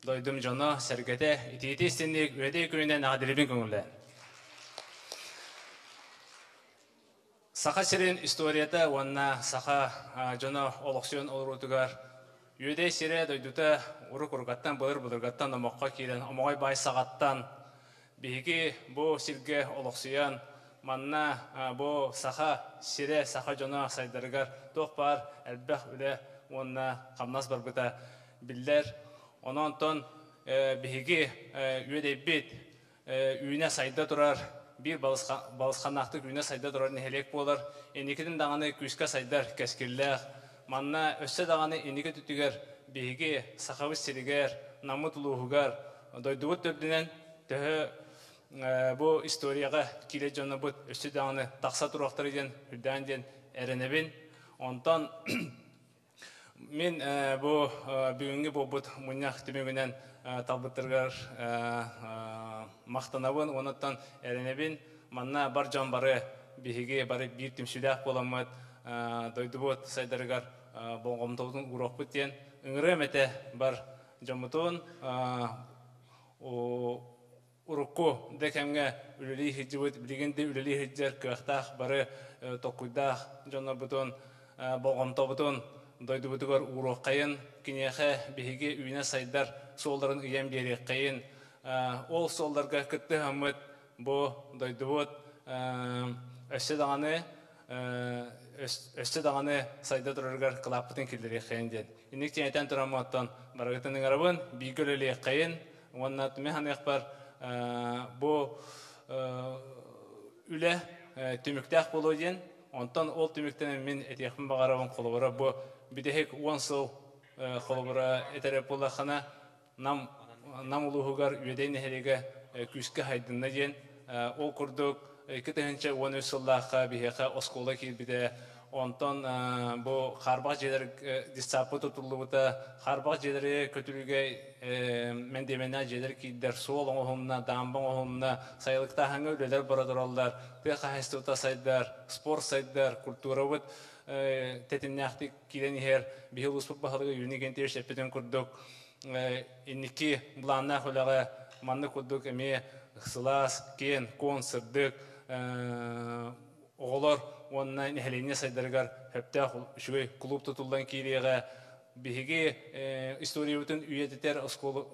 дойдум дьоно, сэргэтэ, итиити истинник үөдэй күнүнэн аҕадилибин көҥүллээн. Саха сирин историята уонна саха дьоно олохсуйан олоруутугар Үөдэй сирэ дойдута урук-урукаттан былыр-былыргаттан номоххо киирэн омоҕой баай саҕаттан биһиги бу сиргэ олохсуйан манна бу саха сирэ саха дьоно сайдарыгар туох баар элбэх үлэ уонна хамнас барбыта биллэр. Онон биһиги үөдэйбит үүнэ-сайда турар, биир балысханнаахтык үүнэ-сайда турар нэһилиэк буолар. Инникитин даҕаны күүскэ сайдар кэскиллээх. Манна өссө даҕаны инники өттүгэр биһиги Сахабыт сиригэр, Наммыт улууһугар, дойдубут төрдүнэн төһө бу историяҕа киирэр дьоннорбут өссө даҕаны тахса туруохтара диэн үрдээн диэн эрэнэбин. Онтон Мин бу бүгүҥҥү буолбут мунньах түмүгүнэн талбыттарыгар махтанабын уонуттан эрэнэбин. Манна бар дьон бары биһиги бары биир түмсүүлээх буоламмыт дойдубут сайдарыгар болҕомтобутун ууруохпут диэн ыҥырыам этэ бар дьоммутун урукку да кэмҥэ үлэлии сылдьыбыт, билигин да үлэлии сылдьар кыахтаах бары толкуйдаах дьоннорбутун, болҕомтобутун дойдубутугар ууруоххайын, киниэхэ биһиги үүнэ сайдар суолларын ыйан биэриэххэйин, ол суолларга кыттыһаммыт бу дойдубут өссө даҕаны өссө даҕаны сайда турарыгар кылааппытын киллэриэххэйин диэн. Инник тиэнэтэн тураммын оттон барыгытын ыҥырабын, бииргэ үлэлиэххэйин уонна түмэ саныахпар бу үлэ түмүктээх буолуо диэн, онтон ол түмүктэн мин этиэхпин баҕарабын холобура бу бүтэһик 10 сыл холобура этэрэ буоллаххына Нам Нам улууһугар Үөдэй нэһилиэгэ күүскэ хайдынна диэн. Ол курдук 2013 сыллаахха биһиэхэ оскуола киирбитэ. Онтон бу хаарбах дьиэлэр детсадпыт тутуллубута. Хаарбах дьиэлэри көтүрүүгэ мэндиэмэннээх дьиэлэр киирдэр, суол оҥоһунна, даамба оҥоһунна, сайылыктааһыҥҥа үлэлэр бара тураллар, тыа хаһаайыстыбата сайдар, спорт сайдар, культурабыт тэтимнээхтик киирэн иһэр. Биһи улууспут баһылыга Юрий Никентьевич эппитин курдук, инники былааннаах үлэҕэ маннык курдук эмиэ сылаас, киэн, куон, сырдык оҕолор уонна нэһилиэнньэ сайдарыгар сөптөөх үчүгэй клуб тутуллан киириэҕэ. Биһиги историябытын үйэтитэр оскуола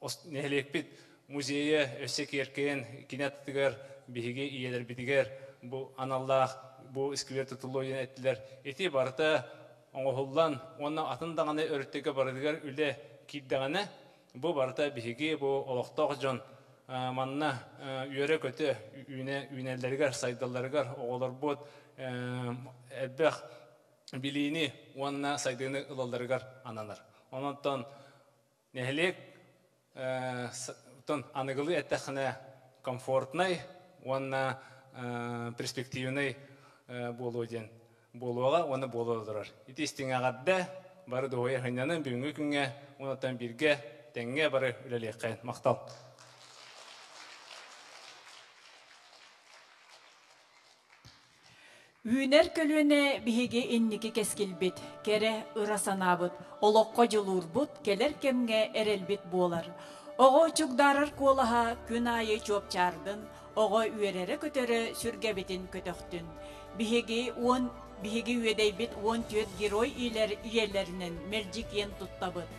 Нэһилиэкпит музейа өссө киэркэйэн кини аттыгар биһиги ийэлэрбитигэр бу аналлаах бу сквер тутуллуо диэн эттилэр. Ити барыта оҥоһуллан уонна атын даҕаны өрүттэргэ барытыгар үлэ киирдэҕинэ, бу барыта биһиги бу олохтоох дьон манна үөрэ-көтө үүнэ үүнэллэригэр, сайдалларыгар оҕолорбут элбэх билиини уонна сайдыыны ылалларыгар ананар. Онон нэһилиэк аныгылыы эттэххинэ комфортнай уонна перспективнай буолуо диэн буолуоҕа уонна буола турар. Ити истиҥ эҕэрдэ бары дуоһуйа сынньанын бүгүҥҥү күҥҥэ уонна бииргэ тэҥҥэ бары үлэлиэххэ махтал. Үүнэр көлүөнэ биһиги инники кэскилбит, кэрэ ыра санаабыт, олоххо дьулуурбут, кэлэр кэмҥэ эрэлбит буолар. Оҕо чугдаарар куолаһа күн аайы чуопчаардын, оҕо үөрэрэ-көтөрө сүргэбитин көтөхтүн. Биһиги уон биһиги үөдэйбит 14 герой иилэр ийэлэринэн мэлдьи киэн туттабыт.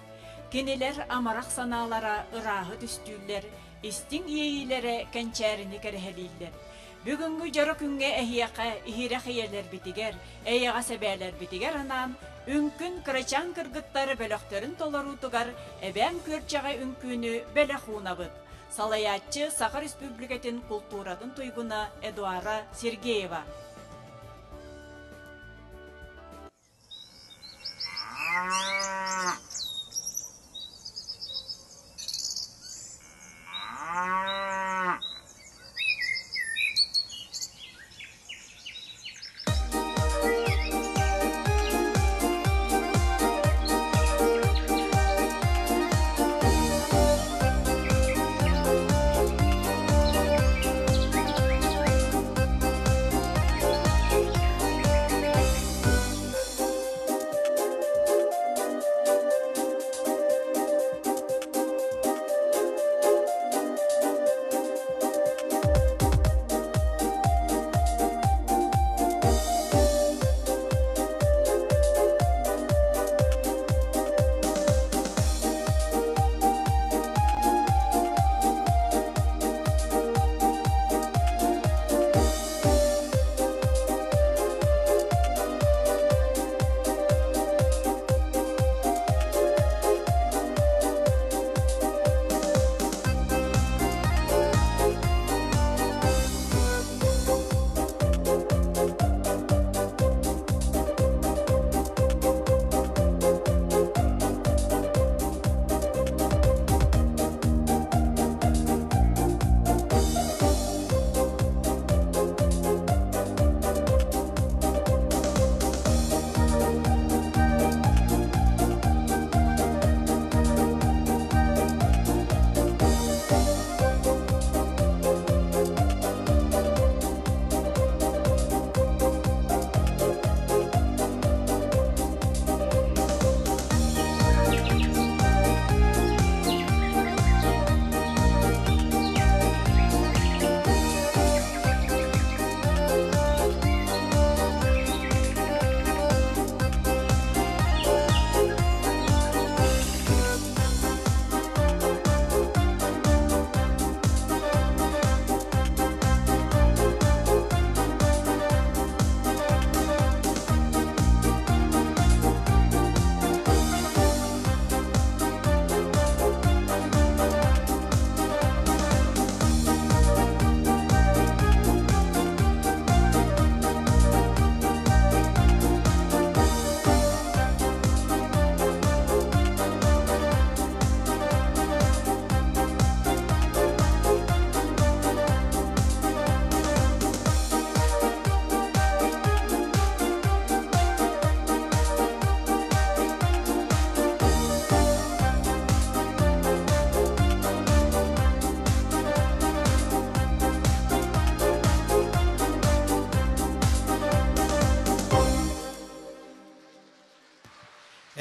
Кинилэр амарах санаалара ырааһы түстүүллэр, истиҥ иэйиилэрэ кэнчээрини кэрэһэлииллэр. Бүгүҥҥү дьоро күҥҥэ эһиэхэ иһирэх ийэлэрбитигэр, эйэҕэс эбээлэрбитигэр анаан Үҥкүн кырачаан кыргыттар бөлөхтөрүн толоруутугар Эбээн күөрчэҕэ үҥкүүнү бэлэх уунабыт. Салайааччы Саха Республикатын култууратын туйгуна Эдуара Сергеева.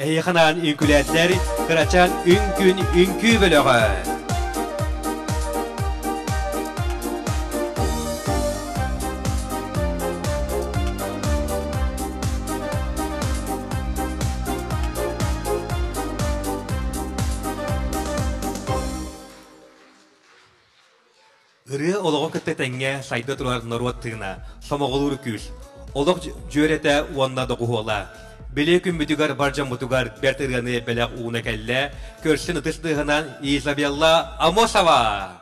Эһиэхэ үҥкүүлээтлэр кырачаан үҥкүн үҥкүү бөлөҕө. Ырыа олоҕу кытта тэҥҥэ сайда турар норуот тыына, сомоҕолуур күүс, олох дьүөрэтэ уонна доҕуһуола. Били күммүтүгэр бар дьоммутугар бэрт ырыаны бэлэх ууна кэллэ, көрсөн ытыс тыаһынан Изабелла Амосова!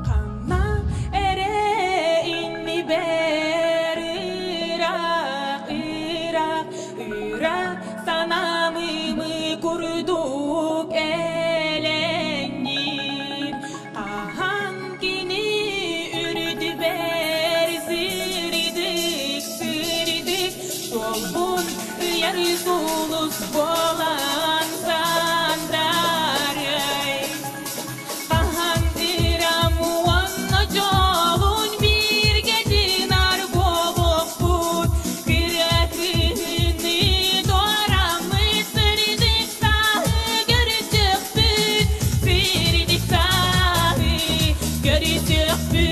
Ханна эрэ иннибэр ыраах, ыраах, ыраах санаамымы курдук элэҥниир. Хаһан кини үрдүбэр сырдык, сырдык суолбун ыйар сулус буолан сандаарай. Хаһан ырам уонна дьолун бииргэ дьынар буолуохпут, кыра кыһыны туораммыт сырдык сааһы көрүсүөхпүт, сырдык сааһы көрүсүөхпүт,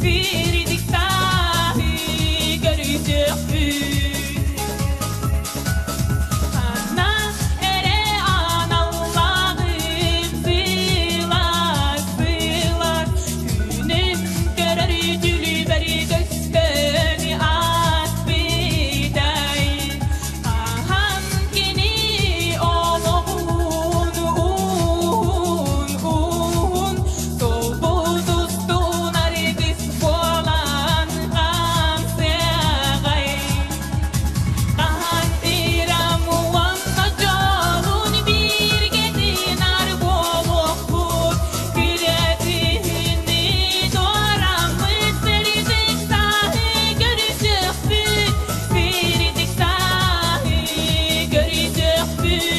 сырдык сааһы көрүсүөхпүт. Ханна эрэ аналлааҕым сылаас, сылаас күнүм көрөр дьүлүбэр көстөн ааспытай. Хаһан кини олоҕун уһун, уһун солбут устун аргыс буолан хаамсыаҕай. Хаһан ирам уонна дьолун бииргэ тыынар буолуохпут, күрэтиһини туораммыт сырдык сааһы көрүсүөхпүт, сырдык сааһы көрүсүөхпүт,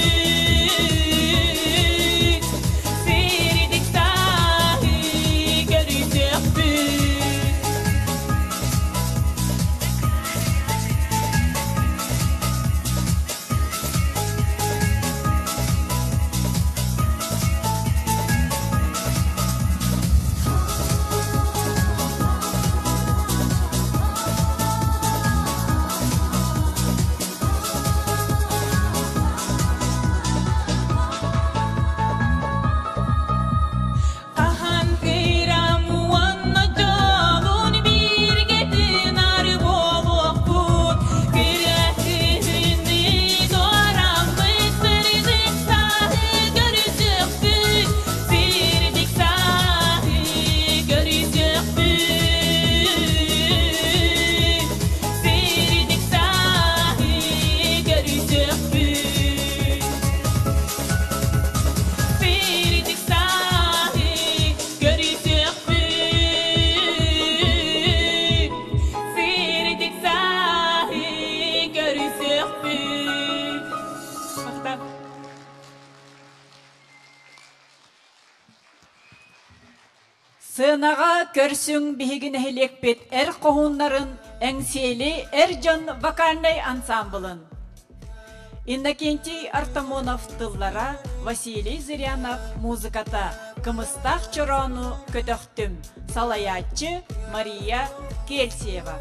сырдык сааһы көрүсүөхпүт. Хаһан кыырам уонна дьолун бииргэ тыынар буолуохпут, күрэхтиһини туораммыт сырдык сааһы көрүсүөхпүт, сырдык сааһы көрүсүөхпүт, сырдык сааһы көрүсүөхпүт. Сирдик сааһы көрүсүөхпүт, сирдик сааһы көрүсүөхпүт. Махтал. Сыанаҕа көрсүҥ биһиги нэһилиэкпит эр хоһууннарын Эҥсиэли эр дьон вокальнай ансаамбылын. Иннокентий Артамонов тыллара, Василий Зырянов музыката «Кымыстаах чороону көтөхтүм» салайааччы Мария Кельциева.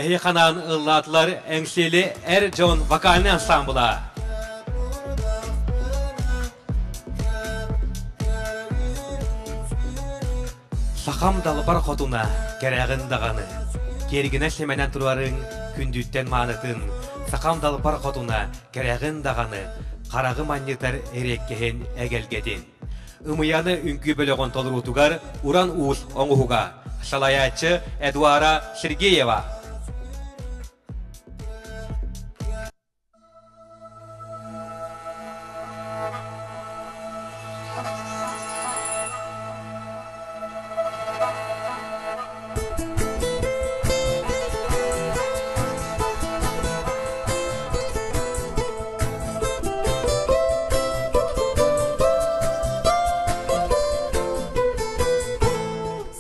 Эһи ханаан ыллаатылар Эҥсиэли эр дьон вокальнай ансамбла. Сахам далбар хотуна, кэрэҕин даҕаны, киэргэнэ сэмэнэн турарыҥ күндүттэн маанытын, сахам далбар хотуна, кэрэҕин даҕаны, хараҕы манньытар эриэккэһин эгэлгэтин. Ымыйаны үҥкүү бөлөҕүн толоруутугар Уран Уус оҥоһуга, салайааччы Эдуара Сергеева.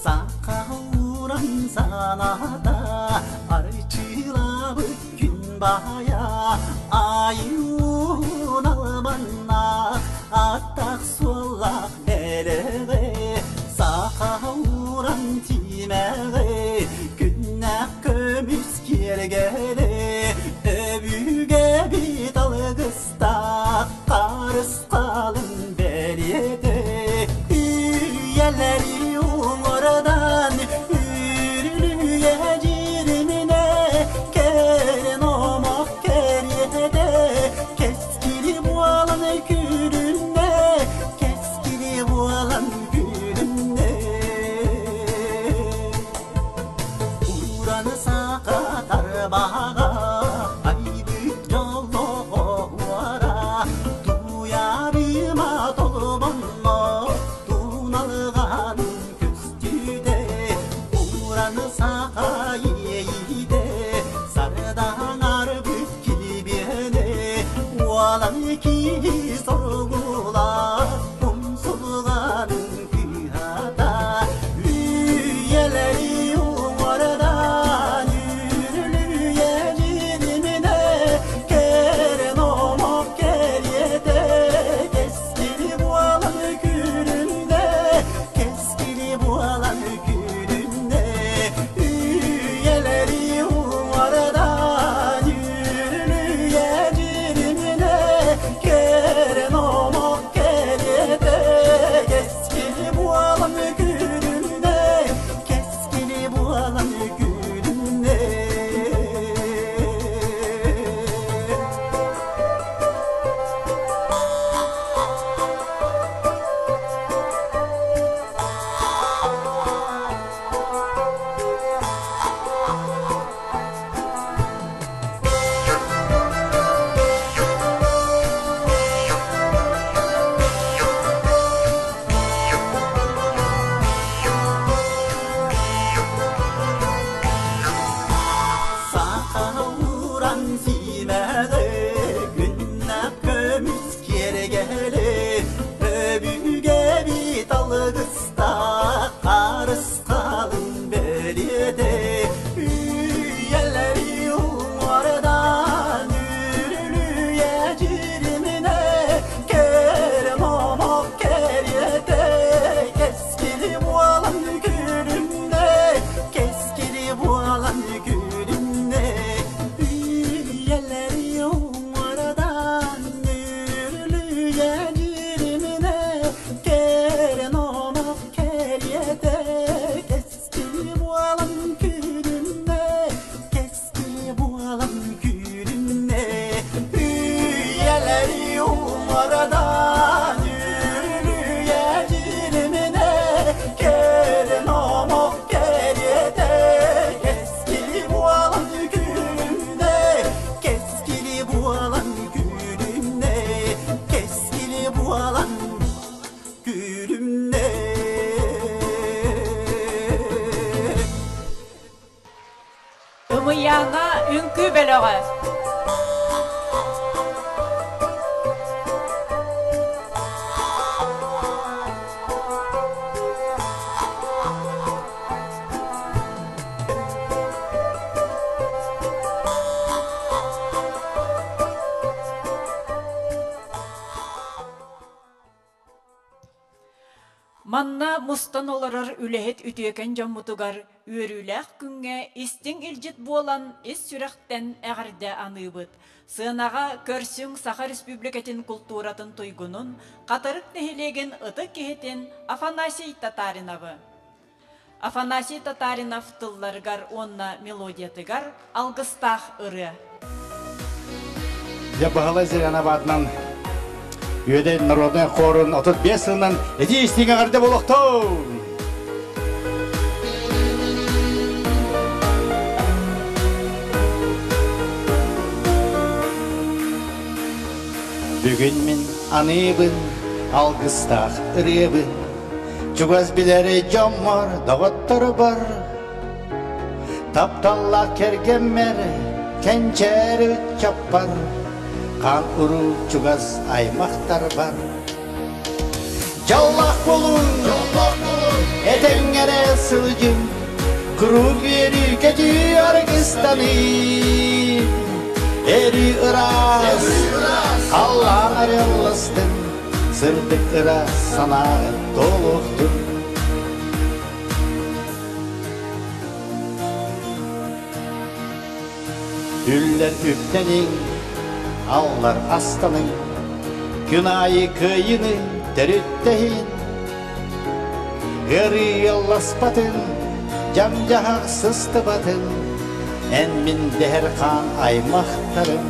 Сахауран саната арчылабыт күн баайа айуун албаннаах аттах суоллаах бэлэҕи сахауран тимэҕи күннээх көмүс киэргэли өбүгэбит алгыстаах харысхалын бэлиэтэ үйэлэри уҥуордан үрүлүйэ дьириминэ кэрэн омох кэриэтэ кэскили буолан күлүннэ кэскили буолан күлүннэ Ураны саха тарбаҕа айбыт дьоллоҕуора туйаарыма толбонно туналҕан көстүүтэ ураны саха иэйиитэ сардаҥарбыт килбиэнэ уолан киһи соргулаах умсулҕанын кыһата үйэлэри уҥуордан үрүлүйэ дьириминэ кэрэн омок кэриэтэ кэскили буолан күлүннэ кэскили буолан күлүннэ үйэлэри уҥуордан үрүлүйэ дьириминэ кэрэн омок кэриэтэ кэскили буолан күлүннэ кэскили буолан күлүннэ Сахауран симэҕи күннэх көмүс киэргэли өбүгэбит алгыстаах харысхалын бэлиэтэ үйэлэри уҥуордан үрүлүйэ дьириминэ кэрэ омок кэриэтэ кэскили буолан күлүмнэ кэскили буолан күлүмнэ үйэлэри уҥуордан үрүлүйэ дьириминэ кэрэн омок кэриэтэ кэскили буолан күлүмнэ кэскили буолан күлүмнэ үйэлэри уҥуордан үрүлүйэ дьириминэ кэрэн омок кэриэтэ кэскили буолан күлүмнэ кэскили буолан күлүмнэ. Арыйаана үҥкүү бөлөҕө. Манна мустан олорор үлэһит үтүөкэн дьоммутугар үөрүүлээх күҥҥэ истиҥ илдьит буолан ис сүрэхтэн эҕэрдэ аныыбыт. Сыанаҕа көрсүҥ Саха Республикатын култууратын туйгунун, Хатырык нэһилиэгин ытык киһитин Афанасий Татариновы. Афанасий Татаринов тылларыгар уонна мелодиятыгар алгыстаах ырыа. Дьэ Баһылай Зырянов аатынан Үөдэй народнай хорун 35 сылынан итии истиҥ эҕэрдэ буолуохтун! Бүгүн мин аныыбын алгыстаах ырыабын Чугас билэр дьоммор, доҕотторбор, Тапталлаах кэргэммэр, кэнчээри ыччаппар, Хаан уруу чугас аймахтарбар. Дьоллоох буолуҥ, этэҥҥэ эрэ сылдьыҥ, Куруук үөрүү көтүү аргыстаныы. Өрүү ыраас, халлаан арыалластын, Сырдык ыра санааҕын туолуохтун. Үллэр үптэниҥ, аллар астаныҥ, Күн аайы кыайыыны төрүттэһин. Ыарыйалласпатын, дьаҥ-дьаһах сыстыбатын, Эн мин дэһэр хаан аймахтарым.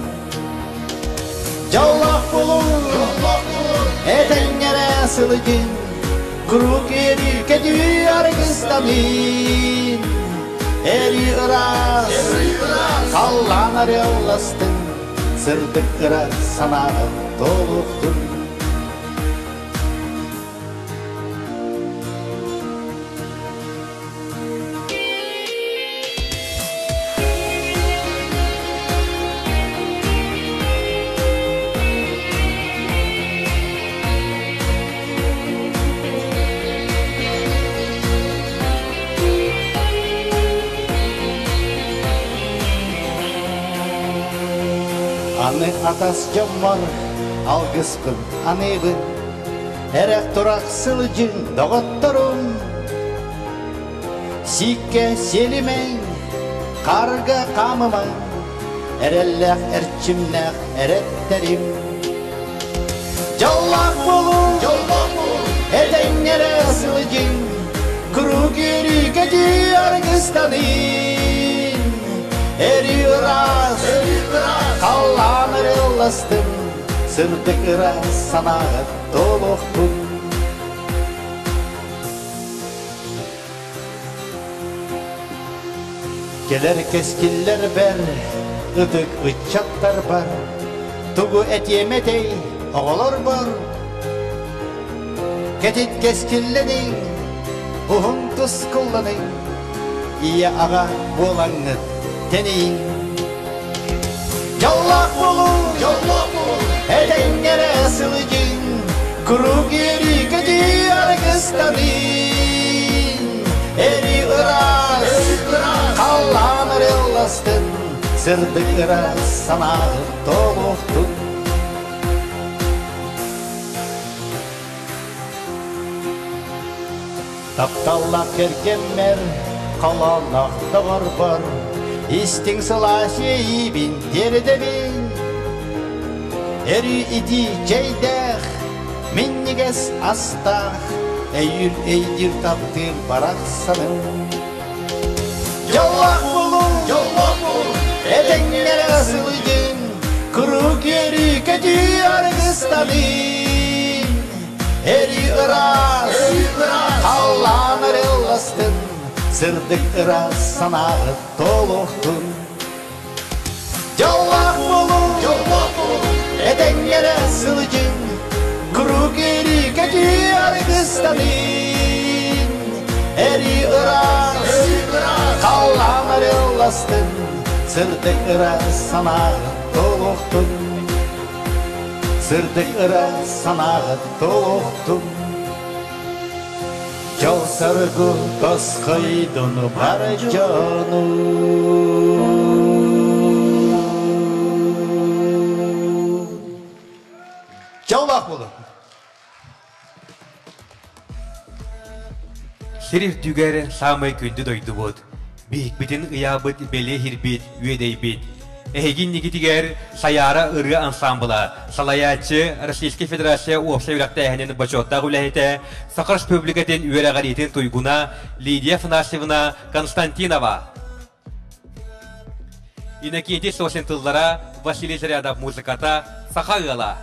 Дьоллоох булуҥ, этэҥҥэ эрэ сылдьыҥ, Куруук үөрүү көтүү аргыстаныын. Өрүү ыраас, халлаан арыалластын, Сырдык ыра санааҕын туолуохтун. Аны атас дьоммор алгыспын аныыбын, Эрэх-турах сылдьыҥ доҕотторум, Сииккэ сиэлимэҥ, хаарга хаамымаҥ, Эрэллээх эрчимнээх эрэттэрим. Дьоллоох буолуҥ, этэҥҥэ эрэ сылдьыҥ, Куруук үөрүү-көтүү аргыстаныын. Өрүү ыраас, халлаан арылластын, Сырдык ыра санааҕыт туолуохтун. Кэлэр кэскиллэрбэр, ытык ыччаттарбар, тугу этиэм этэй оҕолорбор? Кэтит кэскиллэниҥ, уһун тускулланыҥ, ийэ-аҕа буолаҥҥыт тэнийиҥ. Дьоллоох буолуҥ, этэҥҥэ эрэ сылдьыҥ, куруук үөрүү-көтүү аргыстаныын. Өрүү ыраас, халлаан арылластын, сырдык ыраас санааҕыт туолуохтун. Тапталлаах кэргэммэр, холоонноох доҕорбор, истиҥ сылаас иэйиибин тиэрдэбин. Өрүү итии чэйдээх, минньигэс астаах, өйүүр өйдүүр таптыыр барахсаным. Дьоллоох буолуҥ, этэҥҥэ эрэ сылдьыҥ, куруук үөрүү көтүү аргыстаныын. Өрүү ыраас, халлаан арылластын, сырдык ыраас санааҕыт туолуохтун. Дьоллоох буолуҥ, этэҥҥэ эрэ сылдьыҥ, куруук үөрүү көтүү аргыстаныын. Өрүү ыраас, халлаан арылластын, Сырдык ыра санааҕыт толохтун Сырдык ыра санааҕыт толохтун Дьол саргы тосхойдун бар дьону Дьоллоох буолун! Сир үрдүгэр саамай күндү дойдубут, биһикпитин ыйаабыт бэлиэ иһирбит, үөдэйбит. Эһиги иннигитигэр Сайаара ырыа ансаамбыла, салайааччы Российскай Федерация уопсай үөрэхтээһинин бочуоттаах үлэһитэ, Саха Республикатын үөрэҕириитин туйгуна Лидия Афанасьевна Константинова. Иннокентий Сосин тыллара, Василий Зарядов музыката, Саха ыала.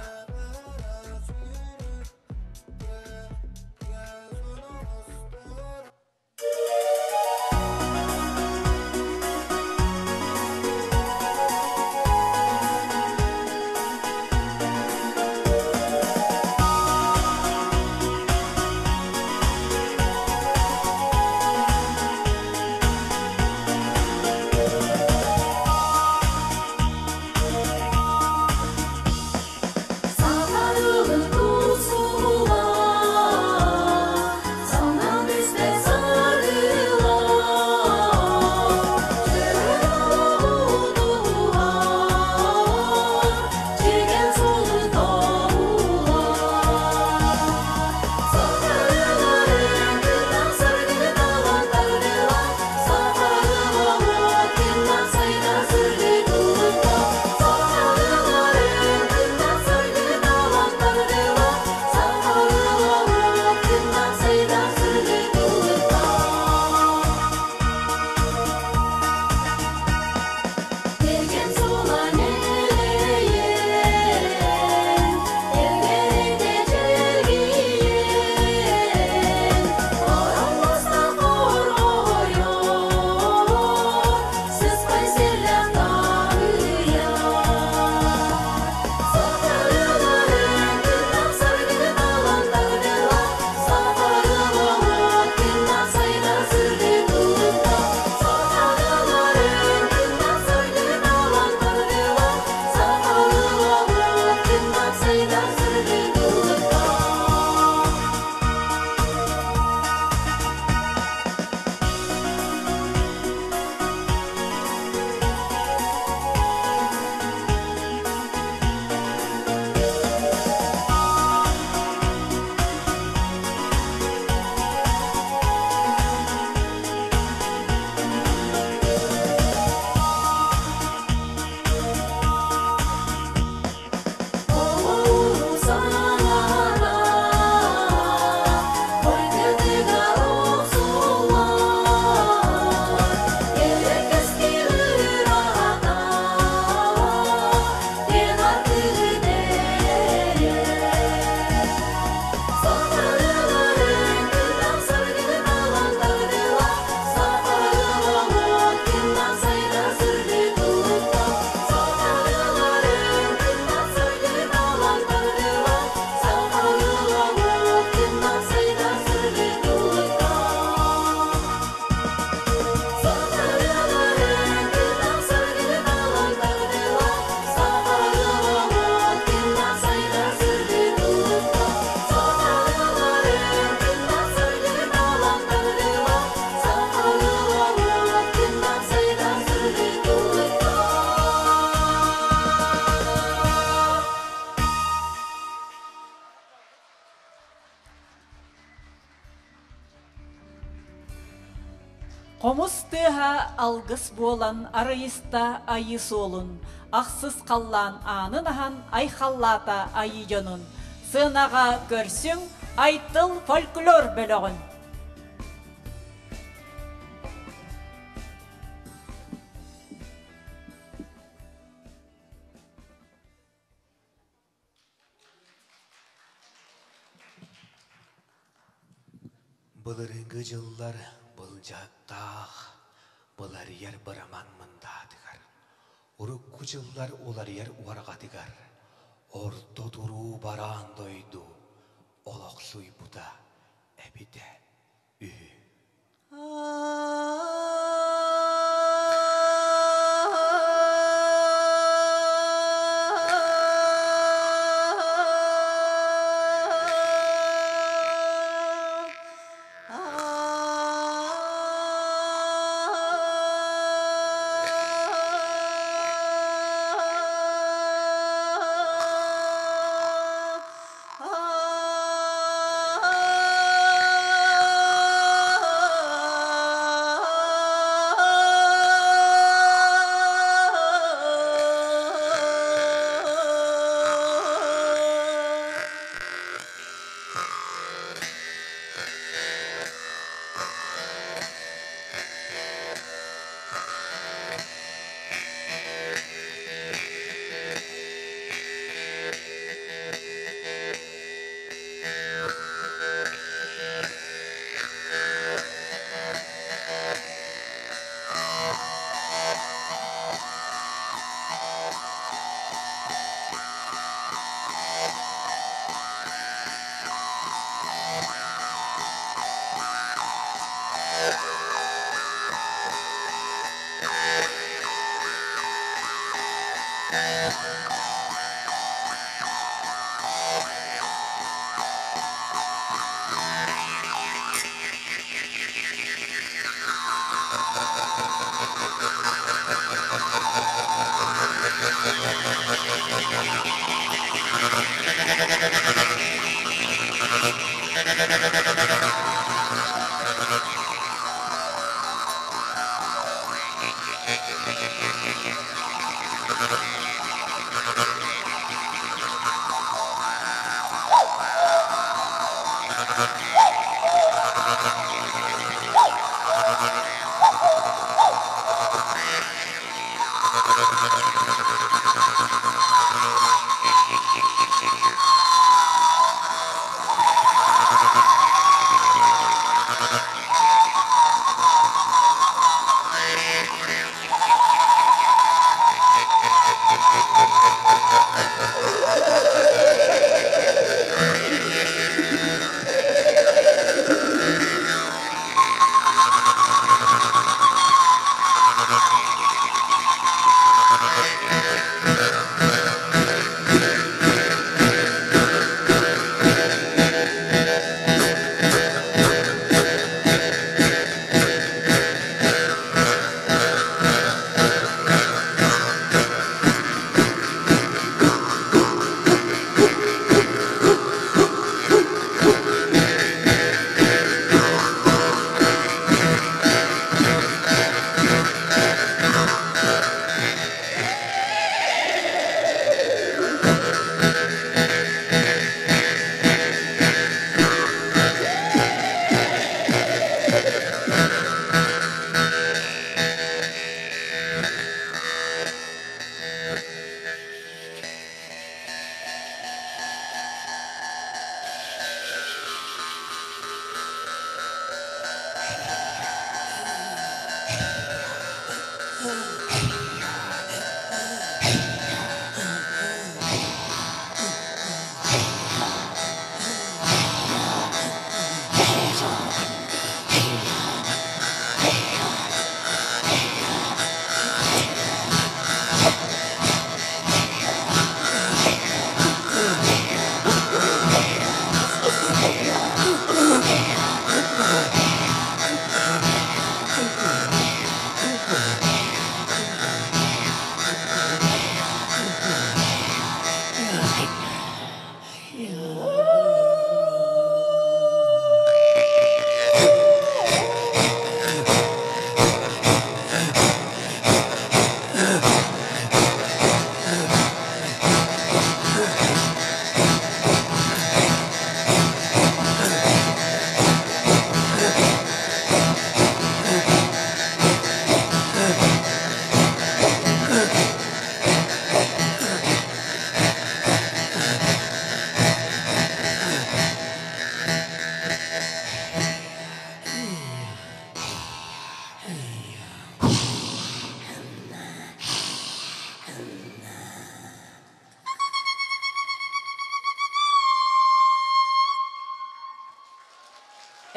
Сахалыгын тусула, Санаан түспэт саргыла, Чөрөҕү Чэгэн суолу тобула. Сахалыгын кытта саргы талан тардыла, Сахалыгын кытта сайда сырды тулутта, Сыспай сэллэх таарыйа. Сахарыларын кытта саргы талан тардыла, Сахарыларын кытта сайда сырды тулутта. Сахарыларын кытта саргы талан тардыла, Сахарыларын кытта сайда сырды тулутта. Оҕуру санаата, Ойгытыгар охсуллар, Эрэкэски ыраата, Тэн артыгы дэлэйэр. Сахарыларын кытта саргы талан тардыла, Сахарыларын кытта сайда сырды тулутта. Сахарыларын кытта саргы талан тардыла, Сахарыларын кытта сайда сырды тулутта. Сахарыларын кытта саргы талан тардыла, Сахарыларын кытта сайда сырды тулутта. Сахарыларын кытта саргы талан тардыла, Сахарыларын кытта сайда сырды тулутта. Хомус тыаһа алгыс буолан арыйыста айыы суолун, ахсыс халлаан аанын аһан айхаллаата айыы дьонун. Сыанаҕа көрсүҥ Айтыл фольклор бөлөҕүн. Былырыыҥҥы дьыллар былдьаһыктаах, быларыйар быраман мындаатыгар, урукку дьыллар уларыйар уорҕатыгар, орто туруу бараан дойду олохсуйбута эбитэ үһү.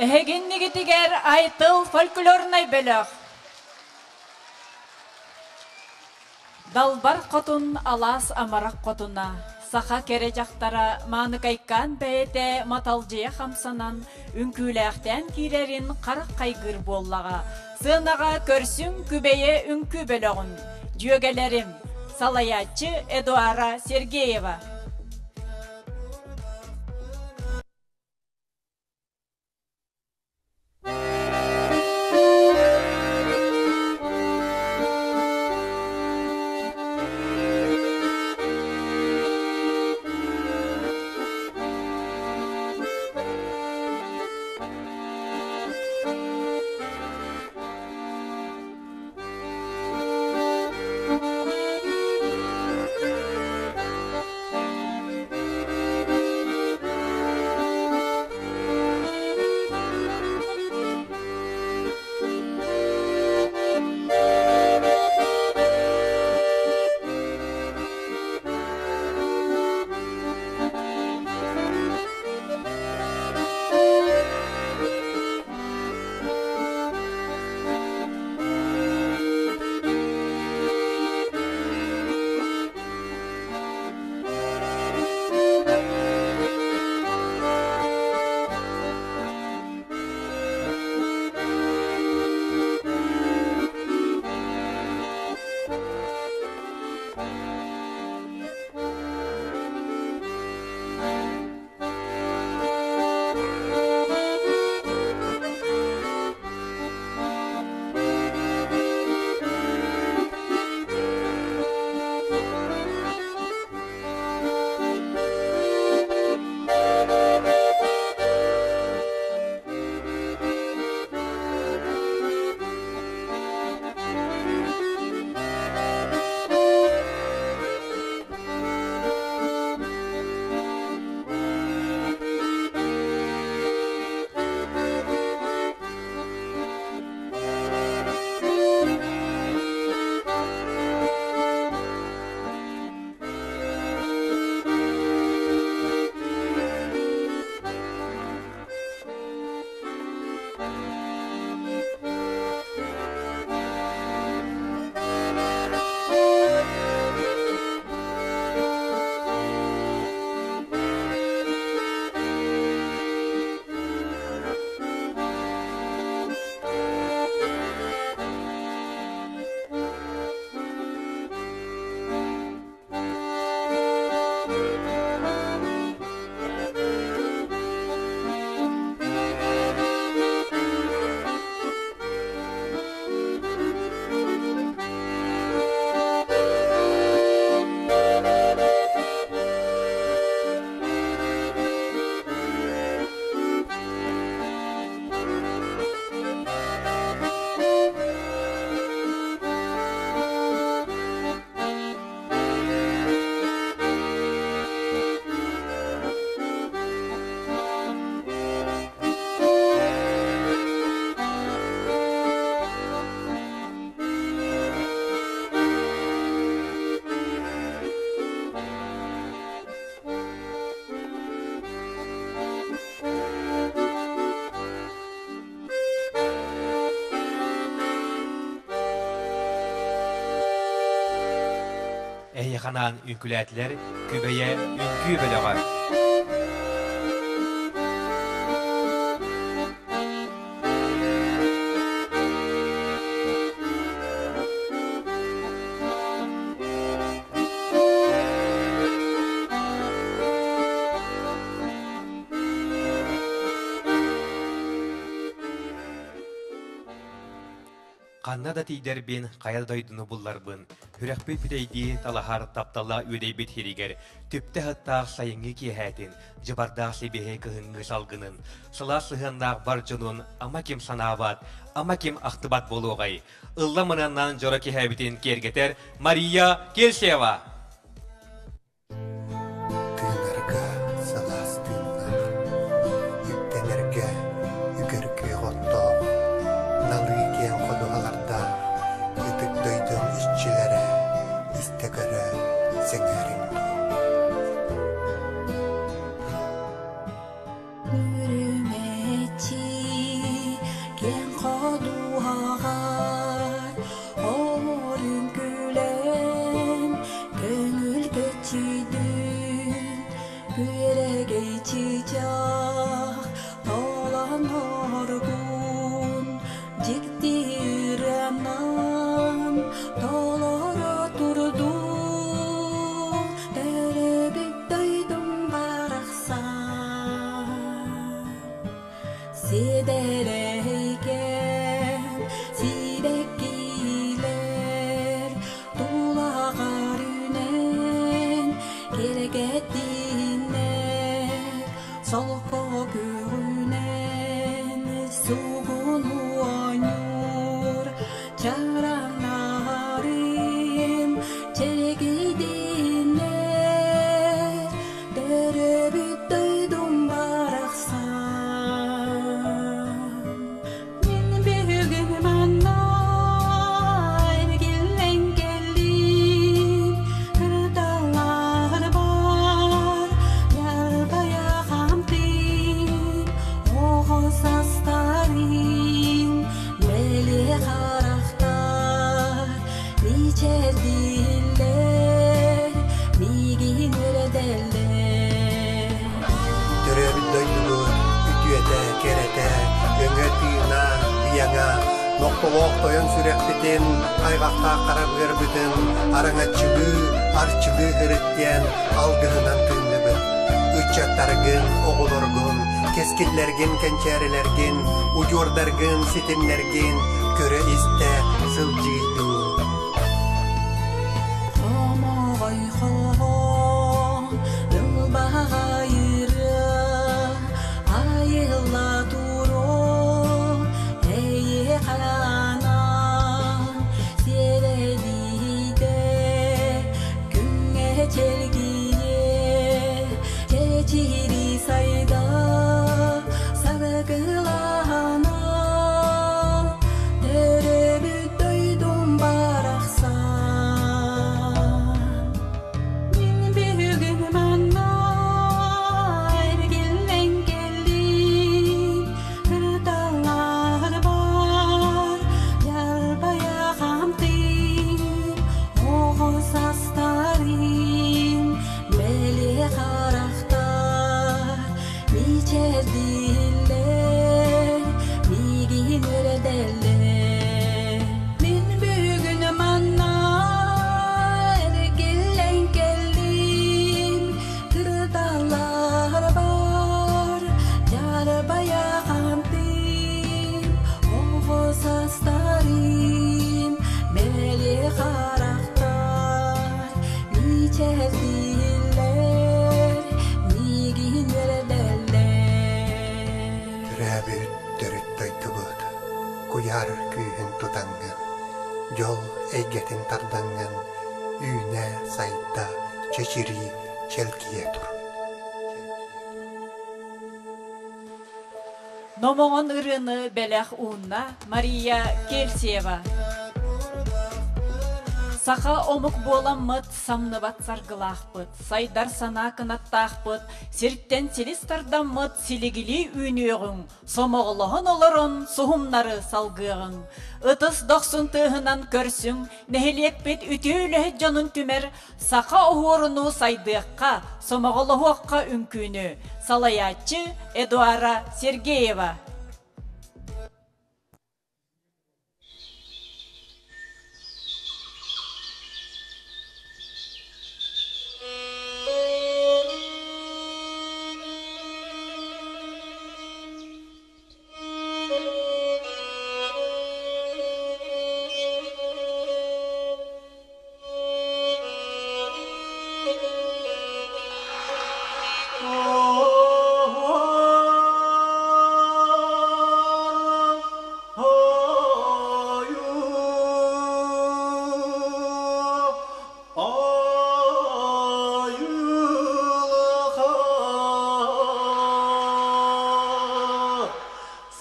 Эһигиннигитигэр Айтыл фольклорнай бөлөх. Далбар хотун алаас амарах хотуна, саха кэрэ дьахтара мааныкайкаан бэйэтэ маталдьыйа хамсанан, үҥкүүлээхтээн киирэрин харах хайгыыр буоллаҕа. Сыанаҕа көрсүҥ Күбэйэ үҥкүү бөлөҕүн, дьүөгэлэрим, салайааччы Эдуара Сергеева. Эһиэхэ анаан үҥкүүлээтилэр Күбэйэ үҥкүү бөлөҕө. Ханна да тиийдэрбин, хайа да дойдуну булларбын, сүрэхпит бүтэйдии талаһар таптала үөдэйбит сиригэр, түптэ аһыттаах сайыҥҥы киэһээтин, дьыбардаах сибиэһэй кыһыҥҥы салгынын, сылаас сыһыаннаах бар дьонун ама ким санаабат, ама ким ахтыбат буолуоҕай? Ылла мынаннан дьоро киһээбитин киэргэтэр Мария Кельсева! Тыынарга сылаас тыыннаах, үктэнэргэ үгэр күөх оттоох, налыы киэҥ ходуһалардаах ытык дойдум иччилэрэ истэ-көрө сэҥээриҥ дуу. Үрүмэччи киэҥ ходуһаҕар Ор үҥкүүлээн көҥүл көччүйдүн Күөрэгэй чыычаах толон оргун Дьикти ырыанан толоро турдун Төрөөбүт дойдум барахсан Сиэдэрэйкээн сибэккилэр тулаҕар үүнэн киэргэттиннэр солко күҕүнэн сугун оонньуур чараҥнарым чэлгийдиннэр төрөөбүт дойдум барахсан Мин бүгүн манна эргиллэн кэллим кырдаллар бар ярбайа хамтыым оҕо састарым бэлиэ харахтар мичээрдииллэр миигин үөрэтэллэр Төрөөбүт дойдубут үтүөтэ, кэрэтэ, өҥө тыына, ыйаҥа, нохтолоох тойон сүрэхпитин, хайҕахтаах хара быарбытын араҥаччылыы, арчылыы һырыт диэн алгыһынан тыынныбыт. Ыччаттаргын, оҕолоргун, кэскиллэргин, кэнчээрилэргин, удьуордаргын, ситимнэргин көрө-истэ сылдьыый дуу. Хомоҕой хоһоон ылбаҕай ырыа айылла туруо эйиэхэ анаан сиэрэдиитэ күҥҥэ чэлгийэ чэчири сайда саргылана төрөөбүт дойдум барахсан Мин бүгүн манна эргиллэн кэллим кырдаллар бар ярбайа хамтыым оҕо састарым бэлиэ харахтар мичээрдииллэр миигин үөрэтэллэр Мин бүгүн манна эргиллэн кэллим кырдаллар бар дьарбайа хантыым оҕо састарым бэлиэ харахтар мичээрдииллэр миигин үөрдэллэр Төрөөбүт төрүт дойдубут куйаар күүһүн тутаҥҥын, дьол эйгэтин тардаҥҥын үүнэ-сайда, чэчирии, чэлгийэ тур. Номоҕон ырыаны бэлэх уунна Мария Кельциева. Саха омук буоламмыт Самныбат саргылаахпыт, сайдар санаа кынаттаахпыт, сиртэн силис тардаммыт силигилии үүнүөҕүҥ, сомоҕолоһон олорон суһумнары салгыаҕыҥ. Ытыс дохсун тыаһынан көрсүҥ, нэһилиэкпит үтүө үлэһит дьонун түмэр саха оһуорунуу сайдыахха, сомоҕолоһуохха үҥкүүнү. Салайааччы Эдуара Сергеева.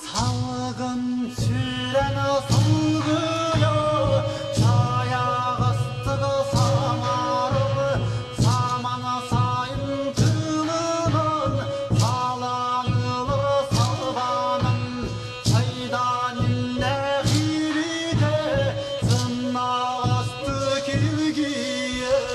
Салгын сүрэн сылгыйа, чайаҕастыгы саҥарып, самана сайын тылынан, саланылыр салбанын, чайдан иннэхирите, сыннаҕасты килгиер.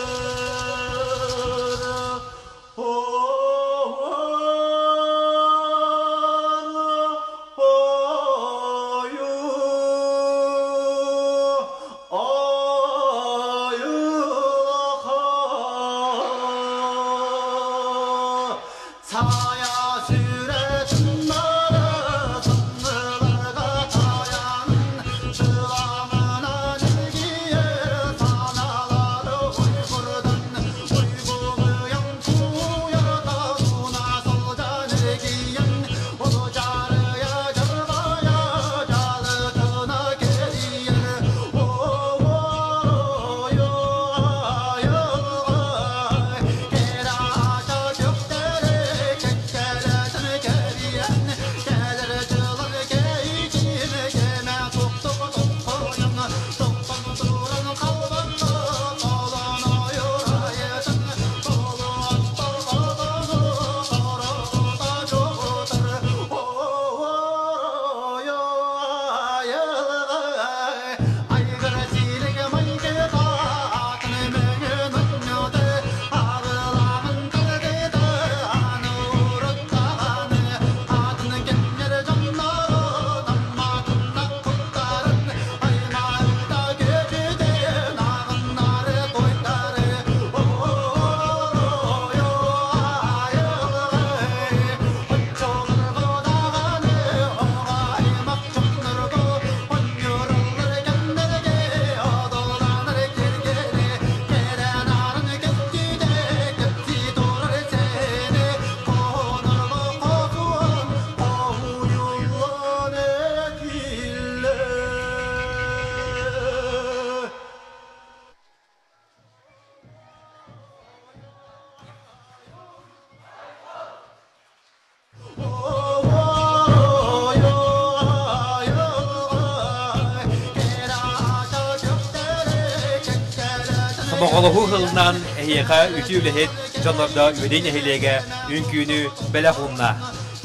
Сомоҕолоһуу сылынан эһиэхэ үтүө үлэһит дьоннордо Үөдэй нэһилиэгэ үҥкүүнү бэлэх уунна.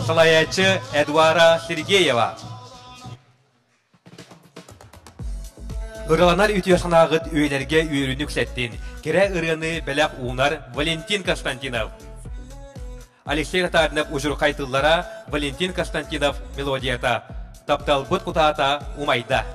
Салайааччы Эдуара Сергеева. Ыраланар үтүө санааҕыт үйэлэргэ үөрүүнү үксэттин. Кэрэ ырыаны бэлэх уунар Валентин Константинов. Алексей Татаринов удьурхай тыллара, Валентин Константинов мелодията. Тапталбыт кутаата умайда.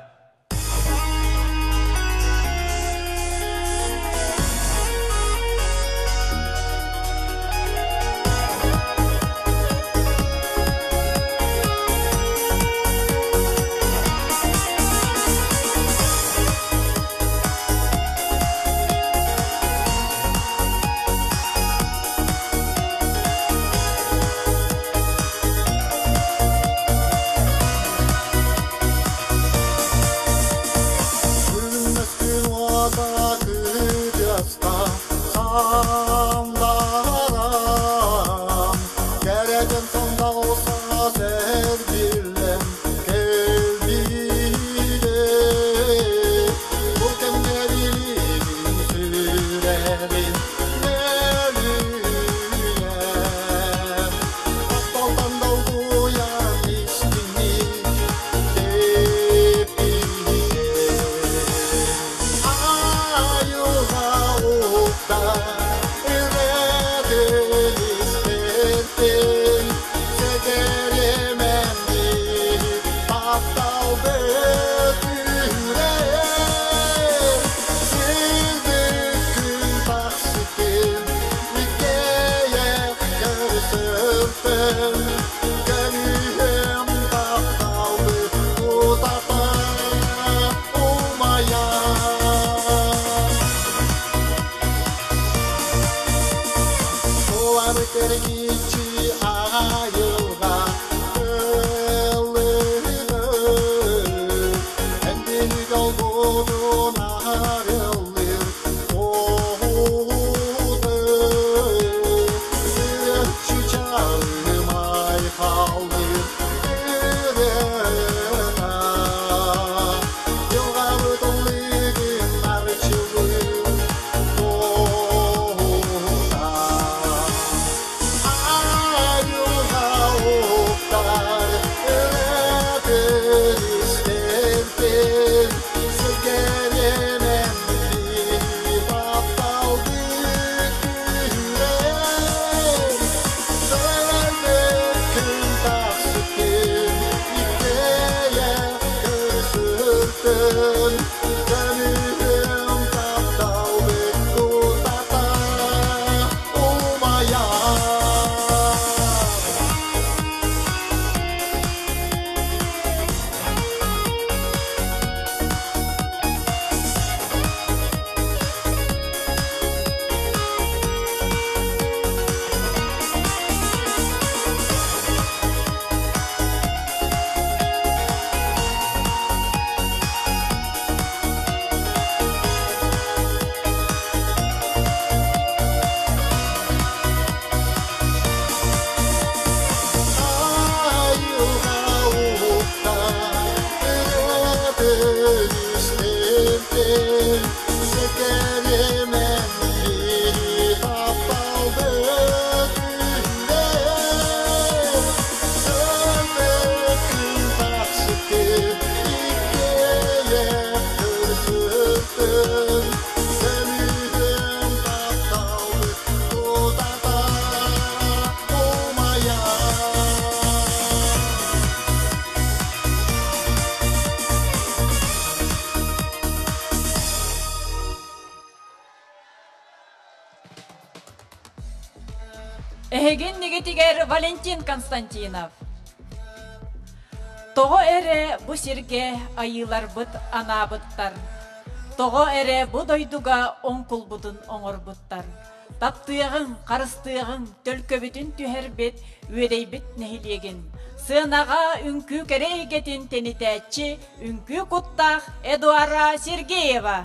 Эһигин нигитигэр Валентин Константинов. Тоҕо эрэ бу сиргэ айыыларбыт анаабыттар. Тоҕо эрэ бу дойдуга оҥкулбутун оҥорбуттар. Таптыаҕыҥ, харыстыаҕыҥ, төлкөбүтүн түһэрбит, үөдэйбит нэһилиэгин. Сыанаҕа үҥкүү кэрэ эйгэтин тэнитээччи үҥкүү куттаах Эдуара Сергеева.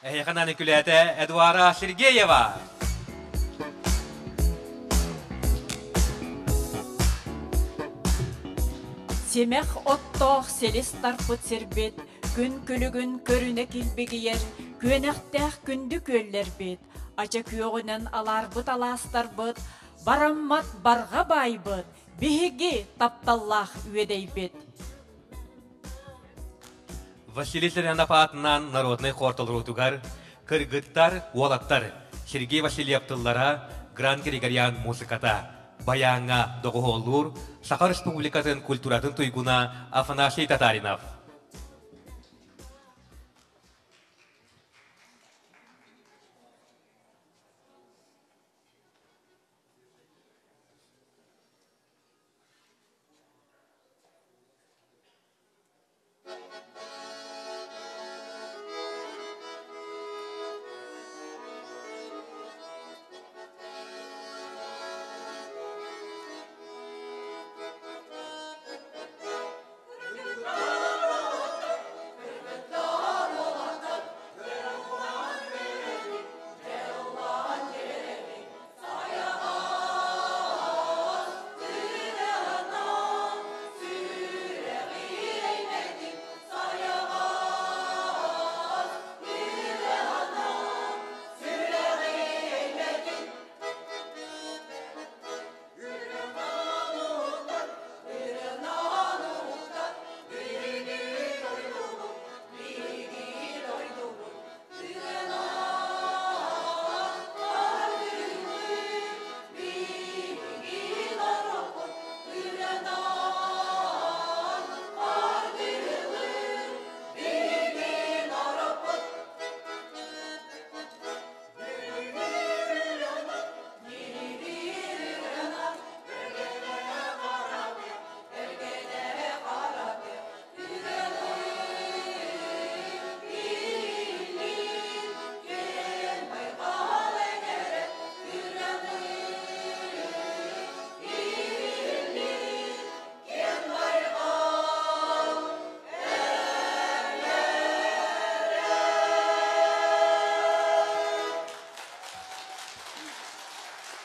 Эһиэхэ күлээтэ Эдуара Сергеева. Симэх оттоох силис тарпыт сирбит, күн күлүгүн көрүнэ килбигийэр, күөнэхтээх күндү күөллэрбит, ача күөҕүнэн алаарбыт алаастарбыт, бараммат барҕа баайбыт, биһиги тапталлаах үөдэйбит. Василий Зырянов аатынан народнай хор толоруутугар кыргыттар, уолаттар Сергей Васильев тыллара, Гран Григорян музыката, баяҥҥа доҕуһуоллуур Саха Республикатын культуратын туйгуна Афанасий Татаринов.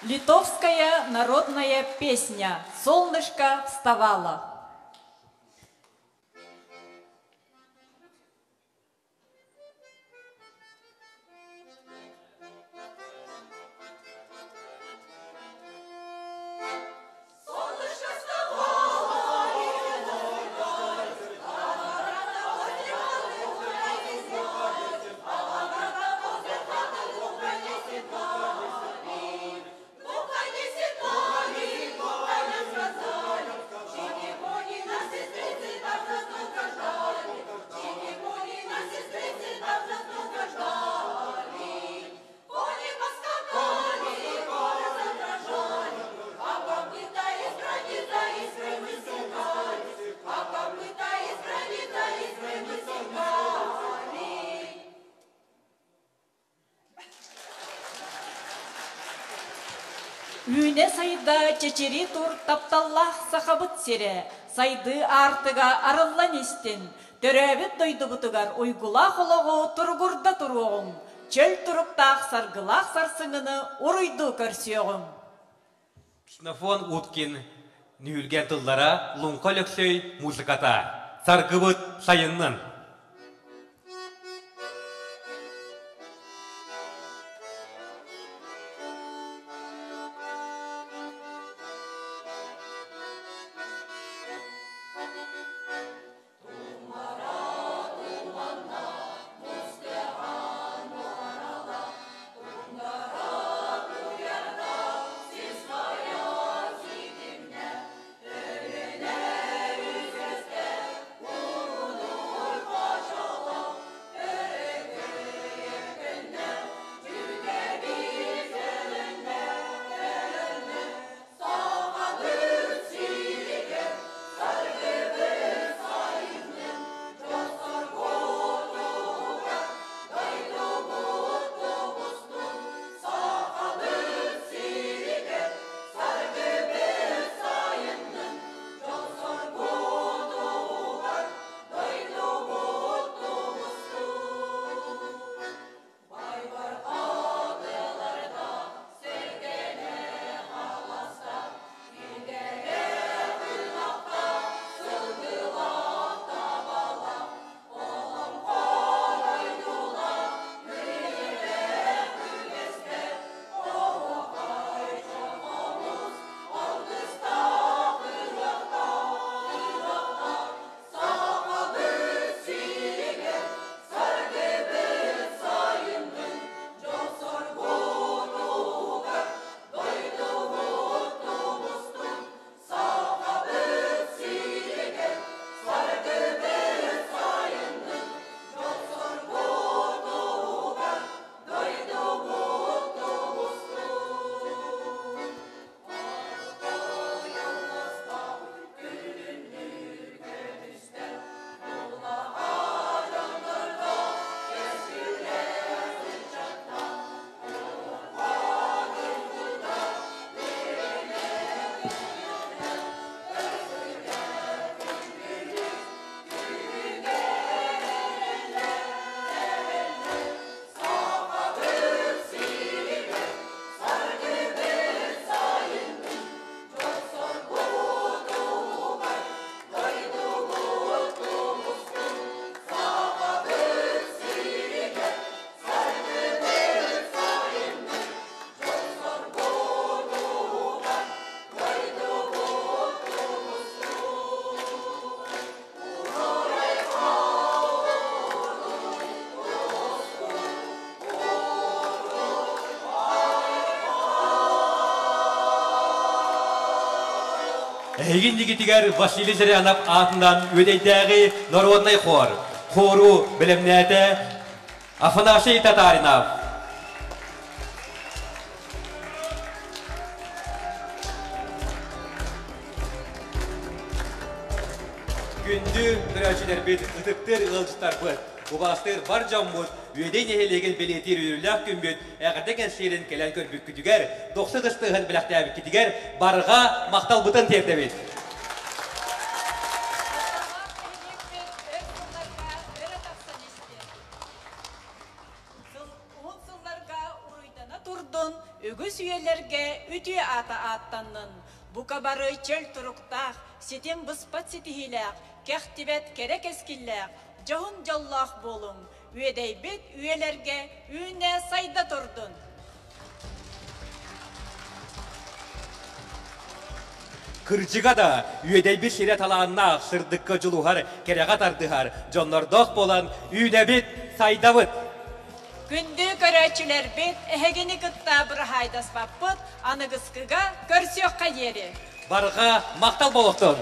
Литовская народная песня «Солнышко вставало». Үүнэ сайда чэчирии тур тапталлаах Сахабыт сирэ, сайдыы аартыга арыллан истин, төрөөбүт дойдубутугар уйгулаах олоҕу туругурда туруоҕуҥ, чөл туруктаах саргылаах сарсыҥҥыны уруйдуу көрсүөҕүҥ! Ксенофон Уткин нүһүлгэн тыллара Луҥха Өлөксөй музыката Саргыбыт сайыннын! Эһигин дигитигэр Василий Зырянов аатынан Үөдэйдээҕи народнай хор, хору бэлэмнээтэ Афанасий Татаринов. Күндү көрөөччүлэрбит, ытыктыыр ыалдьыттарбыт, убаастыыр бар дьоммут Үөдэй нэһилиэгин бэлиэтиир үөрүүлээх күммүт эҕэрдэ кэнсиэрин кэлэн көрбүккүтүгэр, дохсу ытыстыһын бэлэхтээбиккитигэр барҕа махталбытын тиэрдэбит. Уһун сылларга уруйдана турдун, үгүс үйэлэргэ үтүө аата ааттаннын. Бука бары чөл туруктаах, ситим быспат ситиһиилээх, кэхтибэт кэрэ кэскиллээх, дьоһун дьоллоох буолуҥ! Үөдэйбит үйэлэргэ үүнэ сайда турдун! Кырдьыга да, үөдэйбит сирэ талааннаах, сырдыкка дьулуһар, кэрэҕэ тардыһар дьоннордоох буолан үүнэбит, сайдабыт. Күндү көрөөччүлэрбит, эһигини кытта быраһаайдаспаппыт, аныгыскыга көрсүөххэ диэри. Барҕа махтал болохтон!